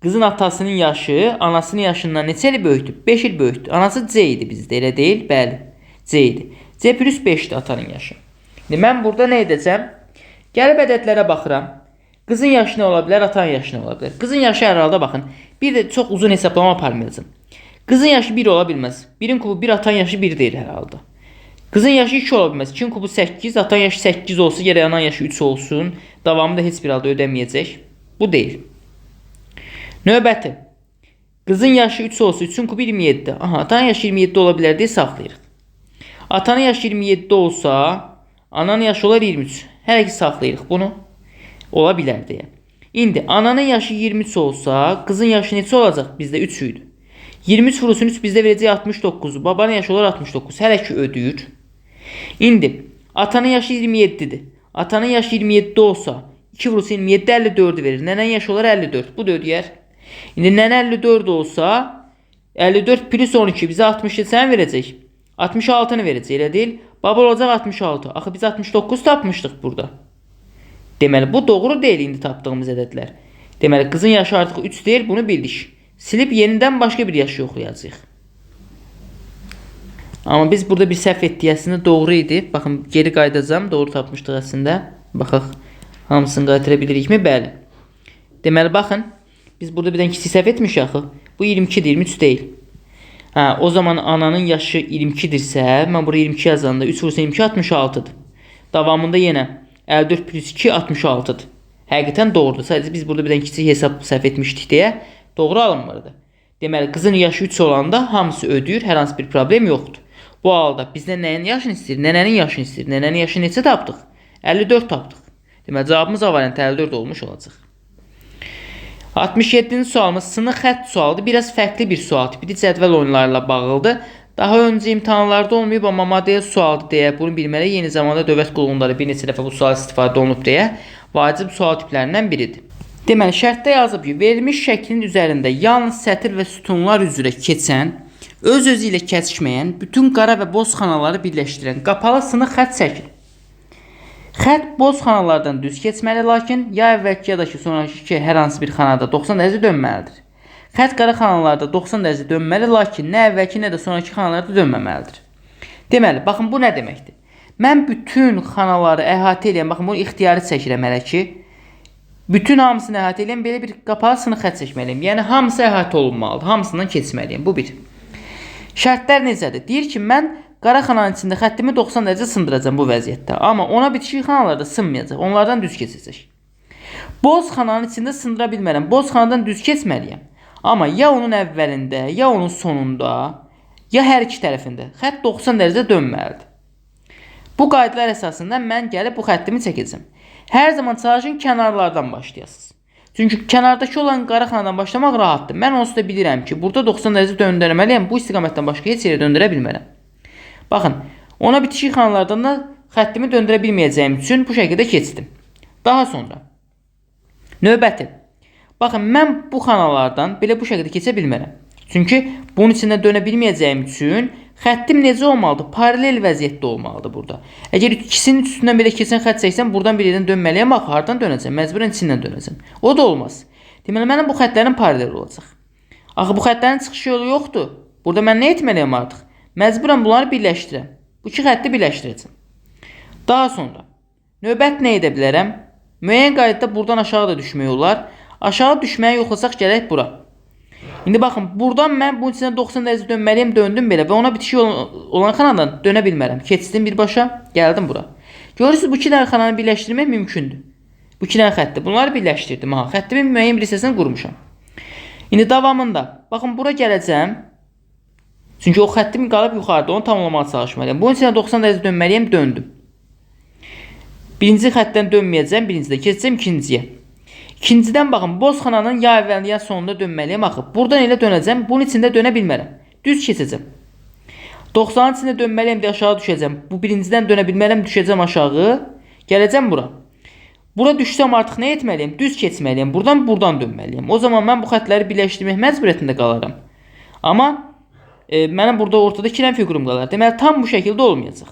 qızın atasının yaşı anasının yaşından neçə il böyükdür? 5 il böyükdür. Anası C idi bizdə, elə deyil? Bəli, C idi. C plus 5-dir atanın yaşı. İndi mən burada nə edəcəm? Gəlib ədədlərə baxıram. Qızın yaşı nə ola bilər, atanın yaşı nə ola bilər? Qızın yaşı hər halda baxın. Bir də çox uzun hesablama aparmayacağım. Qızın yaşı 1 ola bilməz. 1-in kubu 1, atanın yaşı 1 deyil hər halda. Qızın yaşı 2 ola bilməz. 2-in kubu 8, atanın yaşı 8 olsa, gərək ananın yaşı 3 olsun. Davamı da heç bir halda ödəməyəcək. Bu deyil. Növbəti. Qızın yaşı 3 olsa 3-ün kubu 27. Aha, atanın yaşı 27 ola bilər deyə saxlayırıq. Atanın yaşı 27 olsa, ananın yaşı olar 23. Hələ ki saxlayırıq bunu. Ola bilər deyə. İndi ananın yaşı 23 olsa, qızın yaşı neçə olacaq? Bizdə 3 idi. 23 vurulsun 3 bizdə verəcək 69. Babanın yaşı olar 69. Hələ ki ödəyir. İndi atanın yaşı 27-dir. Atanın yaşı 27 olsa 2 vurulsun 27 54 verir. Nənənin yaşı olar 54. Bu da ödəyər. İndi nənə 54 olsa 54 plus 12 bizə 67 verəcək. 66-nı verəcək, elə deyil. Baba olacaq 66. Axı biz 69 tapmışdıq burada. Deməli bu doğru deyil indi tapdığımız ədədlər. Deməli qızın yaşı artıq 3 deyil, bunu bildik. Silib yenidən başqa bir yaş yoxlayacağıq. Amma biz burada bir səhv etdik. Əslində doğru idi. Baxın geri qayıdacağam. Doğru tapmışdıq əslində. Baxaq hamısını qaytara bilirikmi? Bəli. Deməli baxın biz burada bir dənə kiçik səhv etmişik axı. Bu 22-dir, 23 deyil. Hə, o zaman ananın yaşı 22-dirsə, mən bura 22 yazanda 3 vursa 22 66-dır. Davamında yenə 54 plus 2 66-dır. Həqiqətən doğrudur. Sadəcə biz burada bir dənə kiçik hesab səhv etmişdik deyə doğru alınmırdı. Deməli qızın yaşı 3 olanda hamısı ödəyir, hər hansı bir problem yoxdur. Bu halda bizdən nəyin yaşını istəyir? Nənənin yaşını istəyir. Nənənin yaşını neçə tapdıq? 54 tapdıq. Deməli cavabımız A variantı 54 olmuş olacaq. 67-ci sualımız sınıq xətt sualıdır. Biraz fərqli bir sual tipidir. Cədvəl oyunlarıyla bağlıdır. Daha öncə imtahanlarda olmayıb, amma model sualdır deyə bunu bilməli. Eyni zamanda dövlət qulluğunda da bir neçə dəfə bu sual istifadə olunub deyə vacib sual tiplərindən biridir. Deməli, şərtdə yazıb ki, verilmiş şəklin üzərində yalnız sətir və sütunlar üzrə keçən, öz-özü ilə kəsişməyən, bütün qara və boz xanaları birləşdirən qapalı sınıq xətt çəkin. Xətt boz xanalardan düz keçməli, lakin ya əvvəlki ya da ki sonrakı hər hansı bir xanada 90 dərəcə dönməlidir. Xətt qara xanalarda 90 dərəcə dönməli, lakin nə əvvəlki nə də sonrakı xanalarda dönməməlidir. Deməli, baxın bu nə deməkdir? Mən bütün xanaları əhatə eləyən, baxın bunu ixtiyari çəkirəm hələ ki. Bütün hamısını əhatə eləyən belə bir qapalı sınıq xətt çəkməliyəm. Yəni hamısı əhatə olunmalıdır, hamısından keçməliyəm. Bu bir. Şərtlər necədir? Deyir ki, mən qara xananın içində xəttimi 90 dərəcə sındıracağam bu vəziyyətdə. Amma ona bitişik xanalarda sınmayacaq. Onlardan düz keçəcək. Boz xananın içində sındıra bilmərəm. Boz xanadan düz keçməliyəm. Amma ya onun əvvəlində, ya onun sonunda, ya hər iki tərəfində xətt 90 dərəcə dönməlidir. Bu qaydalar əsasında mən gəlib bu xəttimi çəkəcəm. Hər zaman çalışın kənarlardan başlayasınız. Çünki kənardakı olan qara xanadan başlamaq rahatdır. Mən onsuz da bilirəm ki, burada 90 dərəcə döndürməliyəm. Bu istiqamətdən başqa heç yerə döndürə bilmərəm. Baxın, ona bitişik xanalardan da xəttimi döndürə bilməyəcəyim üçün bu şəkildə keçdim. Daha sonra növbəti. Baxın, mən bu xanalardan belə bu şəkildə keçə bilmərəm. Çünki bunun içindən dönə bilməyəcəyim üçün xəttim necə olmalıdır? Paralel vəziyyətdə olmalıdır burada. Əgər ikisinin üstündən belə keçən xətt çəksəm, buradan bir yerdən dönməliyəm, axı hardan dönəcəm? Məcburən içindən dönəcəm. O da olmaz. Deməli, mənim bu xəttlərim paralel olacaq. Axı bu xəttlərin çıxış yolu yoxdur. Burada mən nə etməliyəm artıq? Məcburən bunları birləşdirəm. Bu iki xətti birləşdirəcəm. Daha sonra növbət nə edə bilərəm? Müəyyən qaydada buradan aşağı da düşmək olar. Aşağı düşməyi yoxlasaq gələk bura. İndi baxın, buradan mən bunun içindən 90 dərəcə dönməliyəm, döndüm belə və ona bitişik olan xanadan dönə bilmərəm. Keçdim birbaşa, gəldim bura. Görürsünüz, bu iki dənə xananı birləşdirmək mümkündür. Bu iki dənə xətti. Bunları birləşdirdim. Ha, xəttimin müəyyən bir hissəsini qurmuşam. İndi davamında, baxın, bura gələcəm. Çünki o xəttim qalıb yuxarıda, onu tamamlamağa çalışmalıyam. Bunun içindən 90 dərəcə dönməliyəm, döndüm. Birinci xəttdən dönməyəcəm, birincidə keçəcəm ikinciyə. İkincidən baxın, boz xananın ya əvvəlində ya sonunda dönməliyəm axı. Buradan elə dönəcəm, bunun içində dönə bilmərəm. Düz keçəcəm. 90-ın içində dönməliyəm deyə aşağı düşəcəm. Bu birincidən dönə bilmərəm, düşəcəm aşağı. Gələcəm bura. Bura düşsəm artıq nə etməliyəm? Düz keçməliyəm. Buradan dönməliyəm. O zaman mən bu xəttləri birləşdirmək məcburiyyətində qalaram. Amma mənim burada ortada iki dənə fiqurum qalar. Deməli, tam bu şəkildə olmayacaq.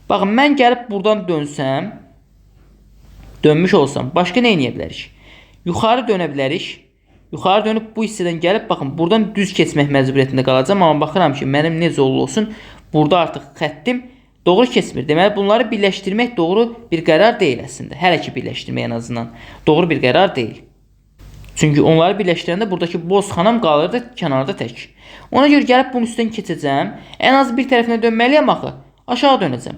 Baxın, mən gəlib buradan dönsəm, dönmüş olsam, başqa nə eləyə bilərik? Yuxarı dönə bilərik. Yuxarı dönüb bu hissədən gəlib, baxın, buradan düz keçmək məcburiyyətində qalacağam. Amma baxıram ki, mənim necə olursa olsun, burada artıq xəttim doğru keçmir. Deməli, bunları birləşdirmək doğru bir qərar deyil əslində. Hələ ki, birləşdirmək ən azından doğru bir qərar deyil. Çünki onları birləşdirəndə buradakı boz xanam qalırdı kənarda tək. Ona görə gəlib bunun üstündən keçəcəm. Ən az bir tərəfinə dönməliyəm axı. Aşağı dönəcəm.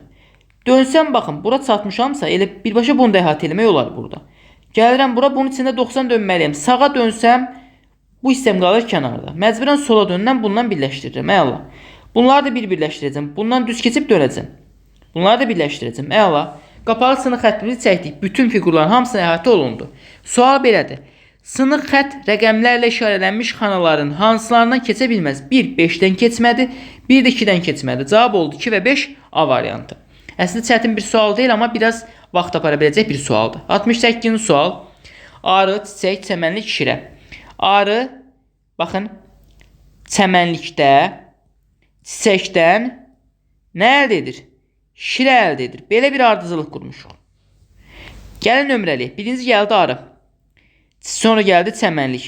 Dönsəm, baxın, bura çatmışamsa, elə birbaşa bunu da əhatə eləmək olar burada. Gəlirəm bura, bunun içində 90 dönməliyəm. Sağa dönsəm, Bu hissəm qalır kənarda. Məcburən sola dönürəm, bundan birləşdirirəm. Əla. Bunları da bir birləşdirəcəm. Bundan düz keçib dönəcəm. Bunları da birləşdirəcəm. Əla. Qapalı sınıq xəttimizi çəkdik. Bütün fiqurların hamısına əhatə olundu. Sual belədir. Sınıq xətt rəqəmlərlə işarələnmiş xanaların hansılarından keçə bilməz? 1 5-dən keçmədi, 1 də 2-dən keçmədi. Cavab oldu 2 və 5 A variantı. Əslində çətin bir sual deyil, amma biraz vaxt apara biləcək bir sualdır. 68-ci sual. Arı, çiçək, çəmənlik, şirə. Arı, baxın, çəmənlikdə çiçəkdən nə əldə edir? Şirə əldə edir. Belə bir ardıcıllıq qurmuşuq. Gəlin nömrələyək. Birinci gəldi arı. Sonra gəldi çəmənlik.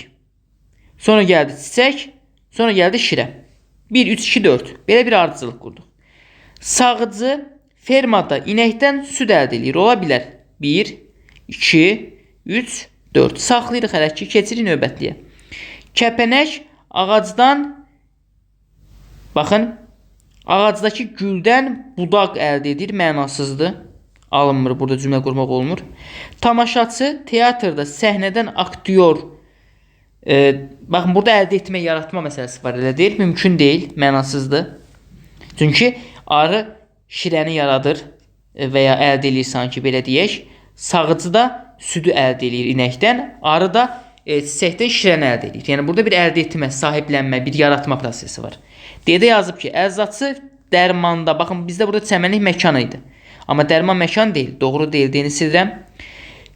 Sonra gəldi çiçək. Sonra gəldi şirə. 1, 3, 2, 4. Belə bir ardıcıllıq qurduq. Sağıcı fermada inəkdən süd əldə eləyir. Ola bilər. 1, 2, 3, 4. Saxlayırıq hələ ki, keçirik növbətliyə. Kəpənək ağacdan, baxın, ağacdakı güldən budaq əldə edir. Mənasızdır. Alınmır. Burada cümlə qurmaq olmur. Tamaşaçı teatrda səhnədən aktyor. Baxın, burada əldə etmə, yaratma məsələsi var. Elə deyil. Mümkün deyil. Mənasızdır. Çünki arı şirəni yaradır və ya əldə eləyir sanki belə deyək. Sağıcı da südü əldə eləyir inəkdən. Arı da çiçəkdən şirəni əldə eləyir. Yəni burada bir əldə etmə, sahiblənmə, bir yaratma prosesi var. D-də yazıb ki, əczaçı dərmanda, baxın bizdə burada çəmənlik məkanı idi. Amma dərman məkan deyil. Doğru deyil, D-ni silirəm.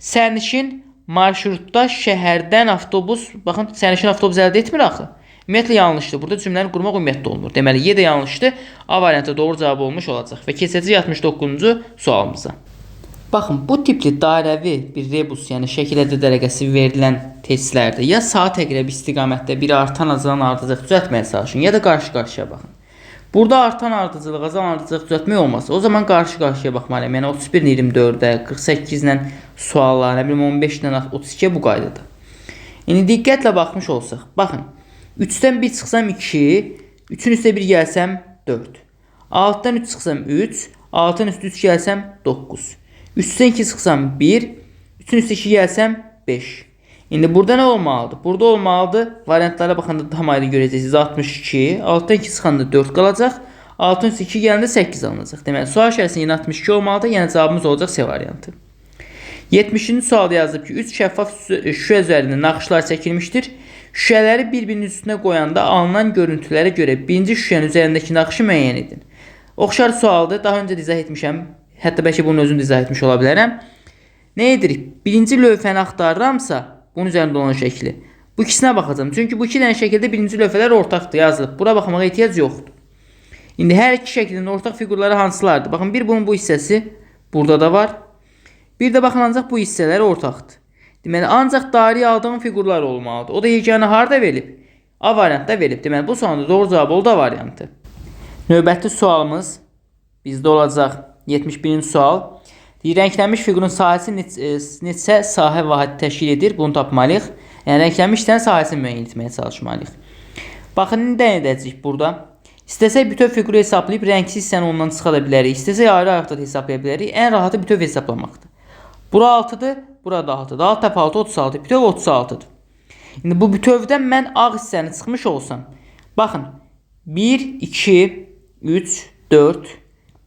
Sərnişin marşrutda şəhərdən avtobus, baxın sərnişin avtobus əldə etmir axı. Ümumiyyətlə yanlışdır. Burada cümləni qurmaq ümumiyyətlə olmur. Deməli, Y də yanlışdır. A variantı doğru cavab olmuş olacaq. Və keçəcəyik 69-cu sualımıza. Baxın, bu tipli dairəvi bir rebus, yəni şəkil ədəd əlaqəsi verilən testlərdə ya saat əqrəbi istiqamətdə bir artan azalan ardıcılıq düzəltməyə çalışın, ya da qarşı-qarşıya baxın. Burada artan ardıcılıq, azalan ardıcılıq düzəltmək olmaz. O zaman qarşı-qarşıya baxmalıyam. Yəni 31 ilə 24-ə, 48 ilə suallar, nə bilim 15 ilə 32-yə bu qaydada. İndi diqqətlə baxmış olsaq, baxın, 3-dən 1 çıxsam 2, 3-ün üstə 1 gəlsəm 4. 6-dan 3 çıxsam 3, 6-nın üstə 3 gəlsəm 9. 3-dən 2 çıxsam 1, 3-ün üstə 2 gəlsəm 5. İndi burada nə olmalıdır? Burada olmalıdır. Variantlara baxanda tam aydın görəcəksiniz. 62, 6-dan 2 çıxanda 4 qalacaq. 6-nın üstə 2 gələndə 8 alınacaq. Deməli, sual şərtisində yenə 62 olmalıdır. Yəni cavabımız olacaq C variantı. 70-ci sualda yazıb ki, 3 şəffaf şüşə üzərində naxışlar çəkilmişdir. Şüşələri bir-birinin üstünə qoyanda alınan görüntülərə görə birinci şüşənin üzərindəki naxışı müəyyən edin. Oxşar sualdır. Daha öncə də izah etmişəm. Hətta bəlkə bunun özünü də izah etmiş ola bilərəm. Nə edirik? Birinci lövhəni axtarıramsa, bunun üzərində olan şəkli. Bu ikisinə baxacağam. Çünki bu iki dənə şəkildə birinci lövhələr ortaqdır, yazılıb. Bura baxmağa ehtiyac yoxdur. İndi hər iki şəklin ortaq fiqurları hansılardır? Baxın, bir bunun bu hissəsi burada da var. Bir də baxın, ancaq bu hissələri ortaqdır. Deməli, ancaq dairəyə aldığım fiqurlar olmalıdır. O da yeganə harda verib? A variantda verib. Deməli, bu sualın doğru cavabı oldu A variantı. Növbəti sualımız bizdə olacaq 71-ci sual. Deyir, rənglənmiş fiqurun sahəsi neçə sahə vahidi təşkil edir? Bunu tapmalıyıq. Yəni, rənglənmiş hissənin sahəsini müəyyən etməyə çalışmalıyıq. Baxın, nə edəcəyik burada? İstəsək bütöv fiquru hesablayıb rəngsiz hissəni ondan çıxara bilərik. İstəsək ayrı-ayrılıqda da hesablaya bilərik. Ən rahatı bütöv hesablamaqdır. Bura 6-dır, bura da 6-dır. 6 dəfə 6 36, bütöv 36-dır. İndi bu bütövdən mən ağ hissəni çıxmış olsam, baxın, 1, 2, 3, 4,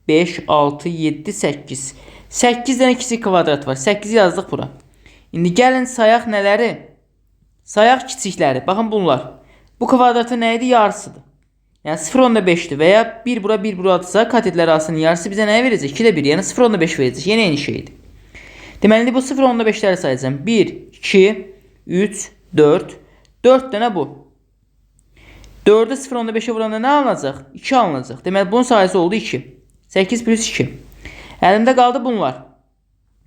5, 6, 7, 8. 8 dənə kiçik kvadrat var. 8-i yazdıq bura. İndi gəlin sayaq nələri? Sayaq kiçikləri. Baxın bunlar. Bu kvadratın nə idi? Yarısıdır. Yəni 0.5-dir və ya 1 bura 1 bura atsa katetlər arasının yarısı bizə nəyə verəcək? 2 də 1, yəni 0.5 verəcək. Yenə eyni şeydir. Deməli, bu 0.5-ləri sayacağam. 1, 2, 3, 4. 4 dənə bu. 4-ü 0.5-ə vuranda nə alınacaq? 2 alınacaq. Deməli, bunun sahəsi oldu 2. 8 plus 2. Əlimdə qaldı bunlar.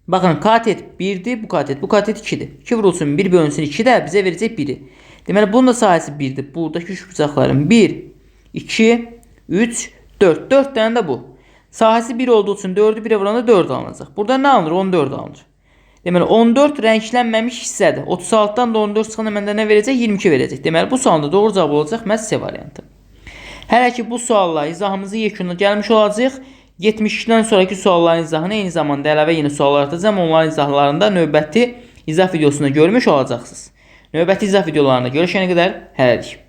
Baxın, katet 1-dir, bu katet, bu katet 2-dir. 2 vurulsun 1 bölünsün 2 də bizə verəcək 1-i. Deməli, bunun da sahəsi 1-dir. Buradakı üçbucaqların 1, 2, 3, 4. 4 dənə də bu. Sahəsi 1 olduğu üçün 4-ü 1-ə vuranda 4 alınacaq. Burada nə alınır? 14 alınır. Deməli, 14 rənglənməmiş hissədir. 36-dan da 14 çıxanda məndə nə verəcək? 22 verəcək. Deməli, bu sualın da doğru cavabı olacaq məhz C variantı. Hələ ki, bu sualla izahımızın yekununa gəlmiş olacağıq. 72-dən sonraki sualların izahını eyni zamanda əlavə yeni suallar atacağım. Onların izahlarını da növbəti izah videosunda görmüş olacaqsınız. Növbəti izah videolarında görüşənə qədər hələlik.